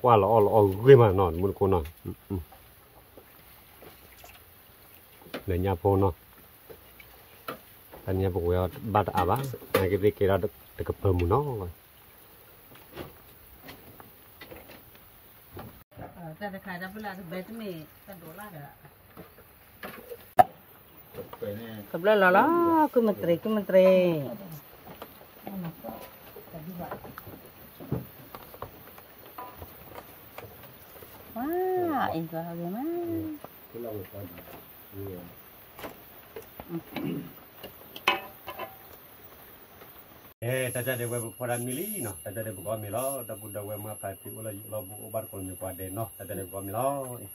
ကွၢ်လီၤအီၣ်လီၤအီၣ်ဂ့ၤမးနီၤ မုၢ်တကိနီၤ, လၢညါဖိနီၤ, တၢ်ညါပဝဲဘၣ်တအါဘၣ်, နာ်က့သ့ၣ်ကဲထီၣ်တကပၢၤမုၢ်နီၤ. တၢ်တခါတၢ်ဖုလၢ်တဘဲတမ့ၢ်တၢ်ဒိးလၢ်ဒီး, ကဘျၢလီၤလီၤ, ကုမတြ့ၤ ကုမတြ့ၤ, ဝါ, အံၤကဟဲဂ့ၤမး. အဲ တၢ်တၢ်ဒဲးဝဲပဖီတၢ်မံလံနီၤ, တၢ်တၢ်ဒဲးပကအီၣ်မ့ၤလီၤ, ဒီပုၢ်ဒီဝဲၢ်မုၢ်အဖါတံၢ်အိၣ်လၢယအိၣ်လီၤဘူးအိၣ်ဘၣ်တကိးမ့ၢ်ပှၤဒဲးနီၤ, တၢ်တၢ်ဒဲးပကအီၣ်မ့ၤလီၤ.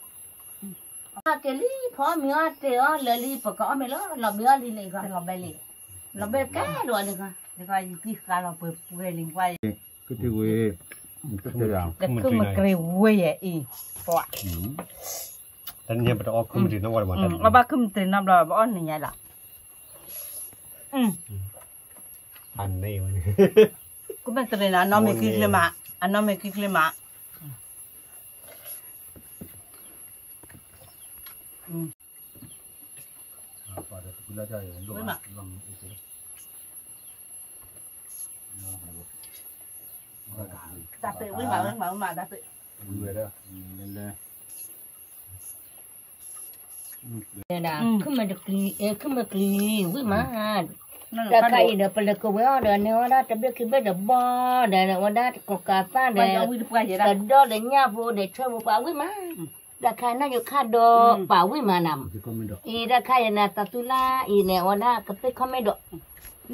အက့ၤလံ ဖီအီၣ်မ့ၤအီၣ်တ့ၢ်အီၤလၢာ်လံ ပကအီၣ်မ့ၤလီၤ, လီၤဘဲအီၣ်လံလံ လီၤဘဲလံ, လီၤဘဲကဲလီၤလံ, လီၤဘဲကဲလီၤပှဲၤပှဲၤလံကွၢ်အံၤ, ကထံဝ့, ကမတြ့ၤဝ့ယဲအံၤ, တနံၤပတအီၣ်ခုမတြ့ၤနီတဘျီ, အီၣ်ဘၣ်ခုမတြ့ၤနီတဘျီ ပအီၣ်နံၤညါလီၤ. အန့ၣ်ဝဲ, ကုမ့ၢ်တရံးနီၤ အနီၢ်မ့ၢ်ခံချ့မး, အနီၢ်မ့ၢ်ခံချ့မး. တၢ်ပ့ၤဝံၤမး ဝံၤမး ဝံၤမး တၢ်ပ့ၤ. ဝံၤဝဲဒၣ်, လဲၤလဲၤ ခုမ့ၢ်တကျံၤ ခုမ့ၢ်ကျံၤ ဝံၤမး, တၢ်ခါအံၤဒီး ပလဲၤကိးဝဲအီၤဒီး န့ၢ်ဝဲဒၣ်တဘ့ၣ်ခံဘ့ၣ်ဒီးဘီဒီး ဝဲဒၣ်တကိးကးသၣ်ဒီး တဒီဒီးညၣ်ဖိဒီး ဆၢဖိပှၤဝံၤမး, တၢ်ခါနၢ်ယိၤခါဒီး ပှၤဝံၤမးနၤ, အံၤတၢ်ခါအံၤနၤ တၢ်သူလၢအံၤန့ၣ် ဝဲဒၣ်ကသ့ၣ်ခီမ့ၢ်ဒီး,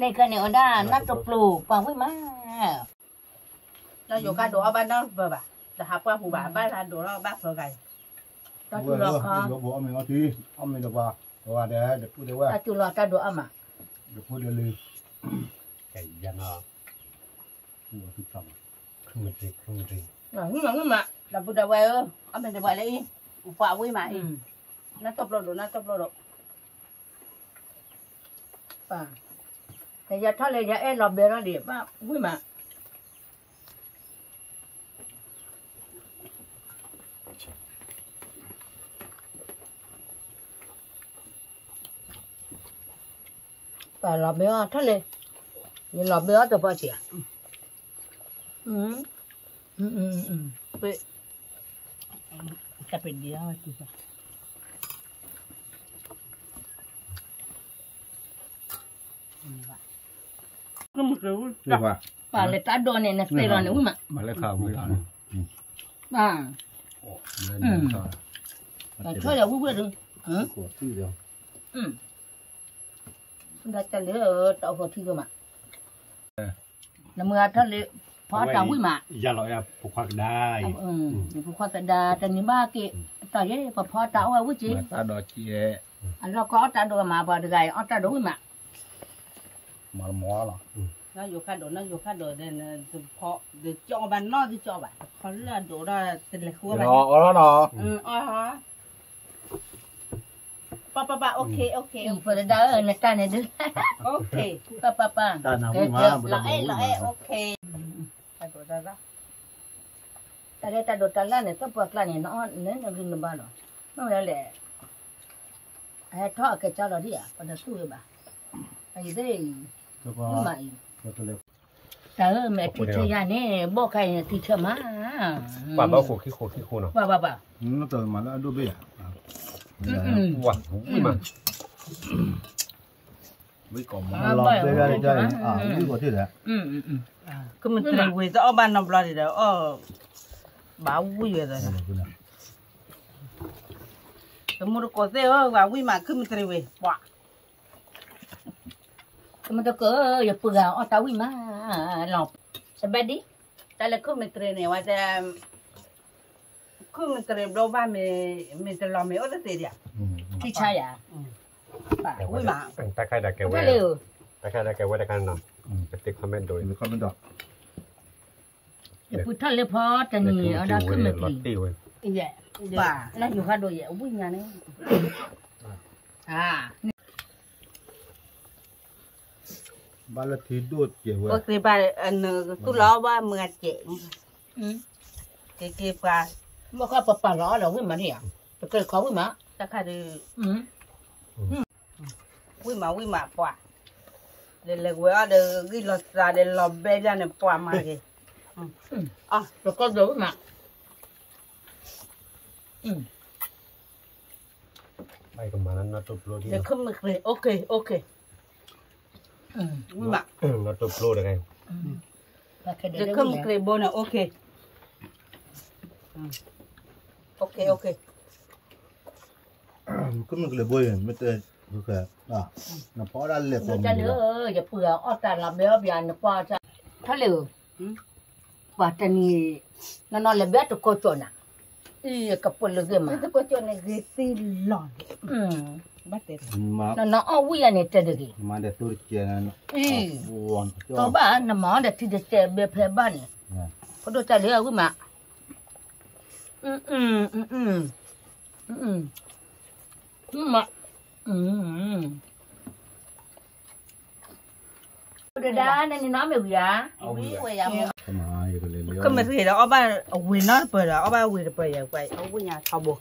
န့ၣ်ခါန့ၣ် ဝဲဒၣ်နၢ်တပျိၤ ပှၤဝံၤမး. တၢ်ယိၤခါဒိးအီၣ်ဘၣ်နီတပၢၤဘၣ်, တဟးပှၢ်ပူၤဘၣ်, ဘၣ်တၢ်ဒိးလီၤဘၣ်ဖၢဂၤအံၤ, တၢ်တူၢ်လီၤခီ, အီၣ်မ့ၤအီထံ, အီၣ်မ့ၤဒီးပှၤ, ပှၤဒဲး, တၢ်တူၢ်လီၤတၢ်ဒိးအီၣ်မး, ဒီးဖိဒီးလံၤ, ကဲယၤနီၤ, ခုမတံၤ, ခုမတံၤ, ဝံၤမး ဝံၤမး ဒီပုၢ်ဒီဝဲၢ်ဧၢ, အီၣ်မ့ၤဒီးပှၤလၢအံၤ, ပှၤဝံၤမးအံၤ, နၢ်တပျိၤဒိး နၢ်တပျိၤဒိး ပၢ်, ယထီၣ်လၢယအဲၣ်လီၤဘဲလီၤဒံး ဘၣ်ဝံၤမး, ပၢ်လီၤဘဲအီၤထီၣ်လၢ, ယလီၤဘဲအီၤတပီၢ်စံးဧါ, ပ, တၢ်ပဒံအီၤ, ပၢ်လၢတၢ်ဒိးန့ၣ် နသ့ၣ်လီၤန့ၣ်ဝံၤမး, ပၢ်, ပၢ်ထီၣ်လၢဝံၤဝံၤဒီး, ဒီးတၢ်လၢတၢ်အိၣ်ဖှိၣ်ထံကမး, နမုၢ်ဂၤထီၣ်လၢ ဖီအီၣ်တၢ်ဝံၤမး, ယၤလီၤအဲၣ်ဖိခွါကဒါအံၤ, ဖိခွါကဒါ တနံၤဘၣ်က့ၤ, တၢ်ယဲ ပဖီအီၣ်တၢ်အိၣ်ဝဲဝံၤက့ၤ, အလီၢ်ကီအီၣ်တၢ်ဒိးမး ပှၤတဂၤအံၤ အီၣ်တၢ်ဒိးဝံၤမး, မၤလမီလီၤ, နယိၤခါဒိး နယိၤခါဒိးဒီး တဖီ, ဒီးကၠီဘၣ်နီၢ် ဒီးကၠီဘၣ် တဖီလၢအဒိးဒီး တလဲၤဃုဘၣ်, အီၣ်လီၤနီၤ, အီၣ် ပၢ်ပၢ်ပၢ် okay okay, ဖိတဒါဧၢ နတၢ်န့ၣ်ဒုး, okay, ပၢ်ပၢ်ပၢ်, လီၤအဲၣ်လီၤအဲၣ် okay, တၢ်ဒိးတၢ်လၢ်, တၢ်ဒိးတၢ်လၢ်န့ၣ် တၢ်ပှၤကျါန့ၣ် နအီၣ်နဂံၢ်နဘါလီၤ, မ့ၢ်ဝဲဒၣ်လဲၣ်, အဟဲထီၣ်အကဲကၢလီၤဒံးဧါ ပှၤတသူၣ်ဝဲဘၣ်, အံၤသ့ၣ်အံၤ, မ့ၢ်မးအံၤ, တၢ်ဧၢ မ့ၢ်ထံၣ်ဆၢယၤန့ၣ် ဘီၣ်ခါအံၤထံၣ်ဆၢမး, ပှၤဘၣ်ဃိးခံဃိးခံဃိနီၤ, ပှၤပှၤပှၤ, မၤလၢအဒိၣ်ဘ့ၣ်ယၤ, ဝံၤမး, ဝံၤကိးမး, လီၤဘဲယၤ, ဝံၤကိးထံၣ်ဒီး, ကမ့ၢ်တရံးဝံၤ တအီၣ်ဘၣ်နီတဘျီဒံးဒီး အီၣ်ဘၣ်ဝံၤဝဲဒီး, တမူတကိးသ့ၣ်ဧၢ ဝံၤမး ကမ့ၢ်တရံးဝံၤ, ပှၤ ကမ့ၢ်တကိး ယပုၢ်ဂၤအီၣ်တၢ်ဝံၤမးလီၤ, တဘဲဒံး, တၢ်လၢခုမ့ၢ်တရံးန့ၣ် ဝဲတဲ, ခုမ့ၢ်တရံးဘျီဘၣ်မ့ၢ်, မ့ၢ်တလီၤမ့ၢ်အိၣ်တသ့ဒံး, ထံဆါယၤ, ဝံၤမး, တၢ်ခါဒၣ်ကဲဝဲ, တၢ်ခါဒၣ်ကဲဝဲတခါနီၤ, ကသ့ comment ဒိး, ယပုၢ်ထီၣ်လၢဖီတနံၤ အီၣ်ဒၣ်ခုမ့ၢ်တရံး, ယဲ, နယူၤခါဒိၣ်ယဲ ဝံၣ်ညါန့ၣ်, ဘၣ်လၢထံဒိၣ်ကဲးဝဲ, အိၣ်သ့ဘၣ်, သူၣ်လီၤဘၣ်မုၢ်ဂၤကဲး, က့ၤက့ၤပှၤ, မ့ၢ်ခီပပာ်လီၤအီၤဒီးဝံၣ်မးန့ၣ်ဧါ, တကဲခီဝံၣ်မး, တခါဒုး ဝံၣ်မးဝံၣ်မးပှၤ, လဲၤလဲၤဝဲအီၤဒီးဂံၢ်လီၤသးဒီးလီၤဘဲဘၣ်န့ၣ်ပှၤမၤက့ၤ, တကီဒိၣ်ဝံၣ်မး, ကမၤနီၢ်တိၢ်ပျိ, ဝံၣ်မး, နီၢ်တိၢ်ပျိတဂၤ, ယခိၣ်မုၢ်ကျ့ဘိန့ၣ် OK, ယခိၣ်မုၢ်ကျ့ဘိန့ၣ် မ့ၢ်တဲ, နဖီဒၣ်လဲၤကိးမုၢ်လီၤ, ယပုၢ်အီၣ်တၢ်လီၤဘဲအီၣ်ဘၣ်နကွၢ်, ထီၣ်လဲၣ်ဧၢ, ပှၤတနံၤ, နီၢ်နီၢ်လဲၤဘဲတကိးကၠိၣ်နၤ, အံၤကပၢၢ်လၢဂ့ၤမး, တကိးကၠိၣ်န့ၣ်ဂ့ၤသ့လီၤ, နီၢ်နီၢ်အီၣ်ဝံၣ်ယၤန့ၣ်တဲတဂ့ၤ, အံၤ, ကဘၣ်နမၤအီၤဒီးထံတစဲးဘဲဖဲဘၣ်န့ၣ်, ဖိဒိၣ်တၢ်လၢအဝံၣ်မး, မး, ဒၣ်နနီၢ်မ့ၢ်ဝံၤဧါ, ကမ့ၢ်သ့ဒီး အီၣ်ဘၣ်အဝ့ၢ်နီတပၢၢ်ဒီး အီၣ်ဘၣ်ဝ့ၢ်တပၢၢ်ယဲၢ်ကွၢ်, အဝ့ၢ်ညါထီဘိ, အ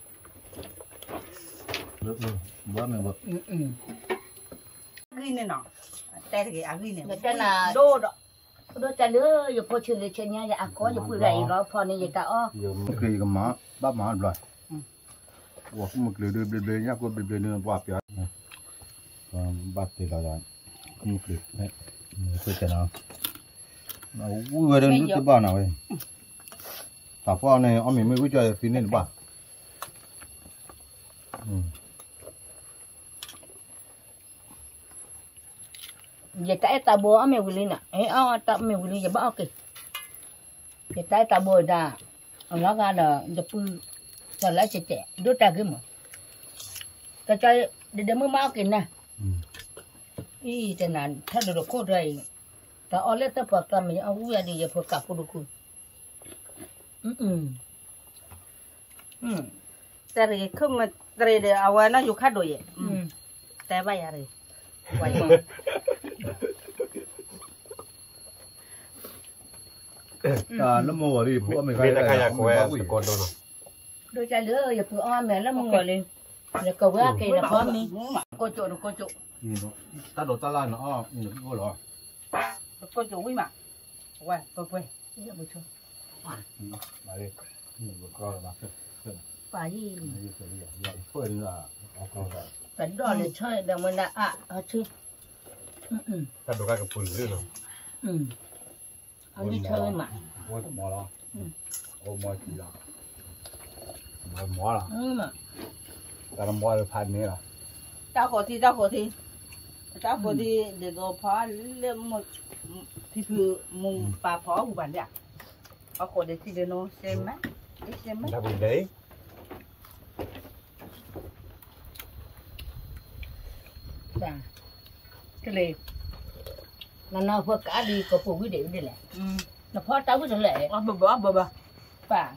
ဂံၢ်န့ၣ်နီၤ, တဲတဂ့ၤ အဂံၢ်န့ၣ်, ဒိၣ်ဒီး, ဖိဒိၣ်တၢ်လၢယဖိဆံးလၢဆဲးညါယၤအကီ ယပုၢ်ဂၤအံၤလီၤဖီန့ၣ်ယတၢ်အီၣ်, ယကမၤ, ဘၣ်မၤတဘျီ, ဝဲခိၣ်မုၢ်ကျ့ဒုးဘျ့ဘျ့ ညၣ်ကိၣ်ဘျ့ဘျ့န့ၣ် ပှၤပျီ, ဘၣ်တ့လီၤယၤ, ခိၣ်မုၢ်ကျ့, ဝံၣ်ဝဲဒၣ်နုၢ်တဘၣ်နၤဝဲ, တၢ်ဖီန့ၣ် အီၣ်မ့ၤမ့ၢ်ဝံၣ်ကၠီယသံန့ၣ်တဘၣ် ယတၢ်အဲၣ်တၢ်ဘိအီၣ်မ့ၤဝံၤလံနီၤ, အီၣ်တၢ်မ့ၤဝံၤလံ ယဘၣ်အီၣ်က့ၤ, ယတၢ်အဲၣ်တၢ်ဘိဒၣ်, အလီၤဂာ်ဒီး ယပုၢ်, စီၤလၢစဲးတဲး ဒိၣ်တၢ်ဂ့ၤမး, ကၠီ, ဒဒဲမုၢ်မးအီၣ်က့ၤနၤ, အံၤတနၤထၢၣ်ဒိၣ်တခိၣ်တၢ်အံၤ, တၢ်အီၣ်လၢတၢ်ပှၤကျါမ့ၢ်အီၣ်ဝံၣ်အဒံး ယဖိကးဖိတကူ, တရံးခိၣ်မတရံးဒီး အဝဲနီၢ်ယူၤခါဒိၣ်ယဲၢ်, တဲဘၣ်ယၤရံး, တၢ်လၢမုၢ်ဂီၤလံ ယပုၢ်အီၣ်မ့ၤခါ, ဒိၣ်ကၢ်လၢယပုၢ်အီၣ်မ့ၤလၢမုၢ်ဂီၤလံ, ယကဝဲက့ၤနဖီမံ, ကိၣ်ကၠိၣ်တကိၣ်ကၠိၣ်, တၢ်ဒိးတၢ်လၢနအီၣ်နဖုၣ်အိၣ်လီၤ, တကိၣ်ကၠိၣ်ဝံၣ်မး, ဝဲပှဲၤပှဲၤ ပှၤအံၤ, ပဒီၣ်လၢဆီဒီးမနၤအါ, အီၣ်ဆ့, တၢ်ဒိးကၢ်ကပူၤလၢလီၤ, အီၣ်ဆ့မး, အိၣ်မီလီၤ, အိၣ်မီလီၤ, တၢ်တမီလၢဖးန့ၣ်လီၤ, တၢ်ဃိးထံ တၢ်ဃိးထံ, တၢ်ဃိးထံ ဒ်သိးဖီလၢ ဖံဖု မူပာ်ဖီအီၣ်ဟူးပာ်ဒၣ်, အဃိးဒ်ထံဒ်နိ စဲမး, စဲမး, တၢ်ပူၤဒဲး, တလ့, နနီၢ်ဖိကါဒ်ကပူၤဝံၤဒံးဒ်လဲၣ်, နဖီတၢ်ဝံၤတလဲၣ်, ပၢ်,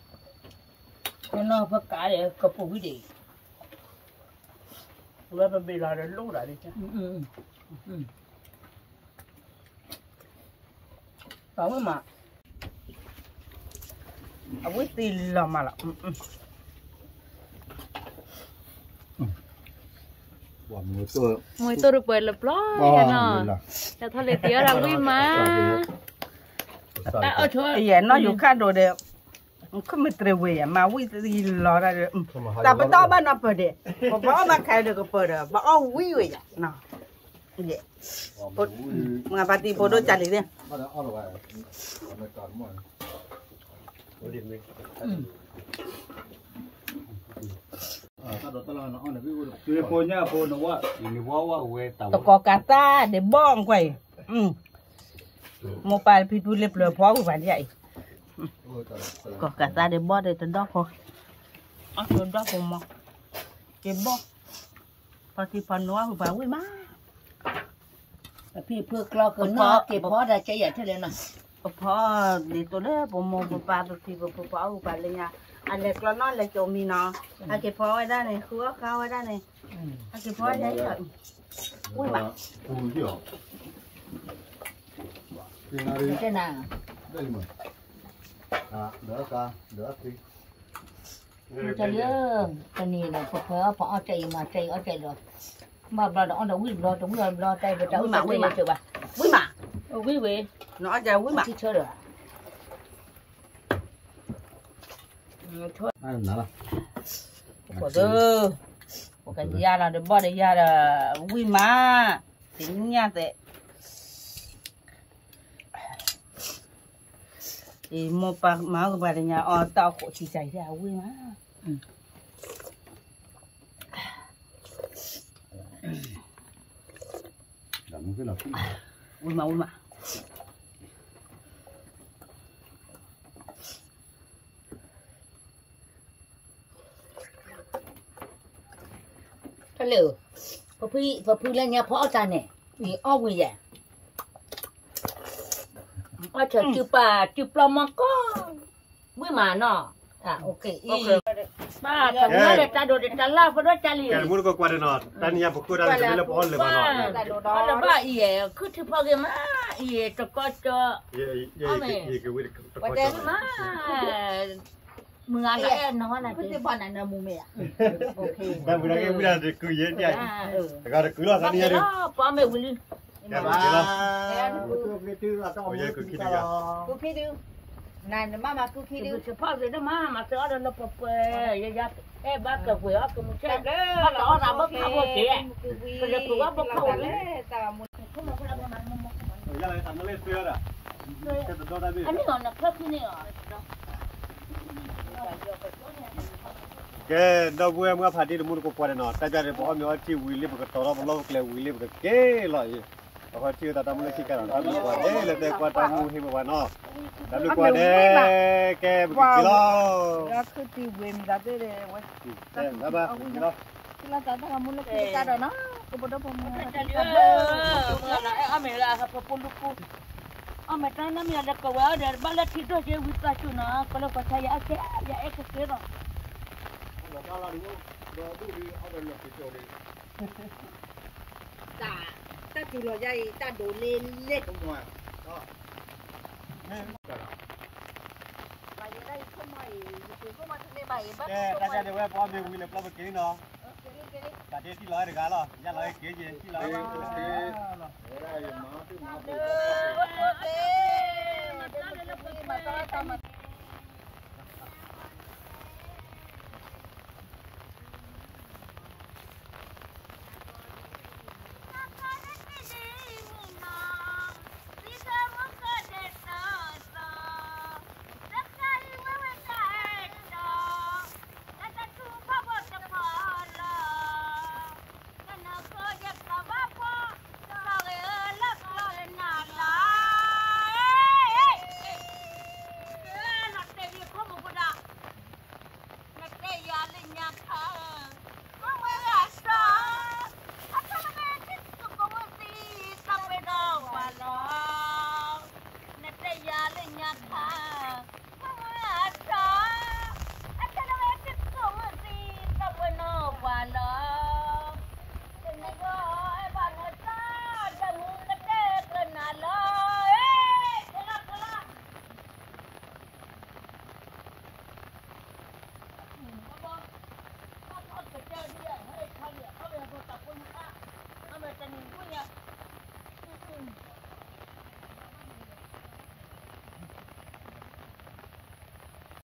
နနီၢ်ဖိကါဒ်ကပူၤဝံၤဒံး, ဝဲပဘ့ၣ်လီၤဒီးလိၣ်ဒီး, တၢ်ဝံၣ်မး, အဝံၣ်သံလီၤမးလီၤ, မူတိၢ်တပှဲၤလၢပျီယၤနီၤ, တၢ်ထီၣ်လၢသံအီၣ်တၢ်ဝံၣ်မး, ယဲၢ်နီၢ်ယူၤခါဒိၣ်ဒီး, ခိၣ်မတြ့ၤဝဲယၤ မၤဝံၣ်သံလီၤတၢ်ဒီး, တၢ်ပတီၢ်ဘၣ်နီၢ်ပၢၢ်ဒီး, ပဘၣ်အီၣ်ဘၣ်ခါဒီးကပၢၢ်ဒီး ဘၣ်အီၣ်ဝံၣ်ဝဲယၤ, မၤပာ်တံၤဖိဒိၣ်ကၢ်လံၤသ့ၣ်, တကိးကးသးဒဲးဘီၣ်ကွၢ်အံၤ, မိၢ်ပၢ်ဖံဖုလၢပျၢၤဖီဝံၣ်ပှၤဒ်အံၤ, တကိးကးသးဒဲးဘီၣ်ဒီးတဒီၣ်ဖိ, အီၣ်တဒီၣ်ဖိမး, က့ၤဘီၣ်, ဖီထံဖီနိအီၣ်ဝံၣ်ပှၤဝံၣ်မး, ဖံဖုကျီကနီၢ်က့ၤဖီဒၣ်ကဲယၤထဲလဲၣ်နီၤ, ပဖီဒ်သိးလၢပမိၢ်ပပၢ်ပဖံပဖုဖီအီၣ်ဝံၣ်ပှၤလၢညါ, အလဲၤကျီနီၣ်လဲၤကၠိမံနီၤ, ဟဲက့ၤဖီဝဲဒၣ်န့ၣ် ဃုအီၣ်ဃါဝဲဒၣ်န့ၣ်, ဟဲက့ၤဖီဝဲဒၣ်, ဝံၣ်မး, တနံၤ, တနံၤဒီး ပပှဲၤအီၣ်ပှၤအီၣ်ကၠဲအံၤမၤကၠဲအံၤအီၣ်ကၠဲလီၤ, ဘၣ်ဘျီဒီးအီၣ်ဒီးဝံၣ်ဘျီ တဝံၣ်အီၣ်ဘျီ တၢ်အံၤပတၢ်အိၣ်တၢ်တ့ၢ်လၢကၠိဘၣ်, ဝံၣ်မး, ဝံၣ်ဝံၣ်, နအီၣ်ကၠဲဝံၣ်မး, ထံဆၢဒီး ပကယါလီၤဒီးဘီၣ်ဒီးယၤဒီး ဝံၣ်မး, တညၣ်သဲး, မိၢ်ပၢ်မၤကပၤတညါအီၣ်တၢ်အီၣ်ခိးဆံးစၢ်အံၤ အဝံၣ်မး, ဝံၣ်မး ဝံၣ်မး. တၢ်လၢာ်, ပဖုလၢညါဖီအီၣ်တၢ်န့ၣ်, အီၣ်ဝံၤယဲ, အီၣ်ဆၢစုပာ်စုပျီမီၢ်ကီၢ်, ဝံၣ်မးနီၤ, အံၤ, ပှၤတမၤဒီးတၢ်ဒိးတၢ်လၢ်ဖိဒိၣ်ကၢ်လံ, မူတကိးကွၢ်ဒီးနီၤ, တၢ်နံၤညါပခိၣ်တၢ်လၢတမ့ၢ်လၢပအီၣ်လၢၤဘၣ်နီၤ, အီၣ်လၢၤဘၣ်အံၤ, ခုၣ်ထံဖီဂ့ၤမး, အံၤတကီကၠီ, ဝဲတဲမး, မုၢ်ဂၤလၢအဲၣ်နီၤဝဲနၤ, တၢ်မုၢ်ဂၤက့ၤဝံၤဒီးတကုၤယဲၢ်, တဂၤတကုၤလီၤ, တၢ်နံၤညါဒီး, ပအီၣ်မ့ၢ်ဝံၤလံ, ကဲ, ကုၤခံဒု, နမၤမၤကုၤခံဒု, ဖီၣ်ဂ့ၤဒိၣ်မး မၤသ့အီၣ်ဒီးလၢပှဲၤပှဲၤ, ယယအဲၣ်ဘၣ်ကပှဲၤအီၣ်ကမူၣ်ကဲ, ဘၣ်တအီၣ်သးဘၣ်ဖးဘိက့ၤ, ကလဲၤပှဲၤဘၣ်ဘိခီၣ်ဝံၤလံ, အနံၣ်အီၤနဖၢခံန့ၣ်အီၤ ကဲ, ဒီပုၢ်ဝဲၢ်မုၢ်ဖးဒံးတမူတကိးကွၢ်ဒီးနီၤ, တၢ်ကၢ်ဒီးပအီၣ်မ့ၤအီထံဝံၤလံ ပကတီၤထီၣ်ပလီၢ်ပကျဲဝံၤလံ ပကက့ၤလီၤအံၤ, အခီထံၣ်ဝဲသးတၢ်မုၢ်လၢထံကၢ်ဒီး တၢ်ဘျုးကွၢ်ဒဲးလၢတဲကွၢ်တၢ်မူဟ့ၣ်ဝဲပှၤနီၤ, တၢ်ဘျုးကွၢ်ဒဲး, ကဲပကက့ၤလီၤ, ဘၣ်ဘၣ်, ပကက့ၤလီၤ, ကလီၤသးတၢ်ဂီၤမူလၢခံကတၢၢ်ဒီးနီၤ, ကပဒိၣ်ပမုၢ်ဖးဒံးတၢ်ဘျုး, အီၣ်မ့ၤလၢအဟဲပပူၤလူပူၤ အီၣ်မ့ၢ်တၢ်နမ့ၢ်လၢကဝဲၤအီၤဒီး ဘၣ်လၢထံဒိၣ်က့ၤဝံသးစူၤနီၤ, ကလၢပှၤဆါယအဲၣ်ကဲ, ယအဲၣ်ကက့ၤလီၤ, တၢ်, တၢ်တူၢ်လီၤယၤအံၤ တၢ်ဒိးလ့လ့, ဘၣ်ယဲဒၣ်ယဆိကမိၣ်အံၤ, ယဆိကမိၣ်တန့ၢ်ဘၣ်အံၤ, ဘၣ်ကဲ, တၢ်ကၢ်ဒဲးဝဲ ပအီၣ်မ့ၤဝံၤလၢပျီပက့ၤနီၤ, တၢ်ဒ့ထံၣ်လီၤတဂၤလီၤ, ယၤလီၤက့ၤက့ၤ ထံၣ်လီၤလီၤ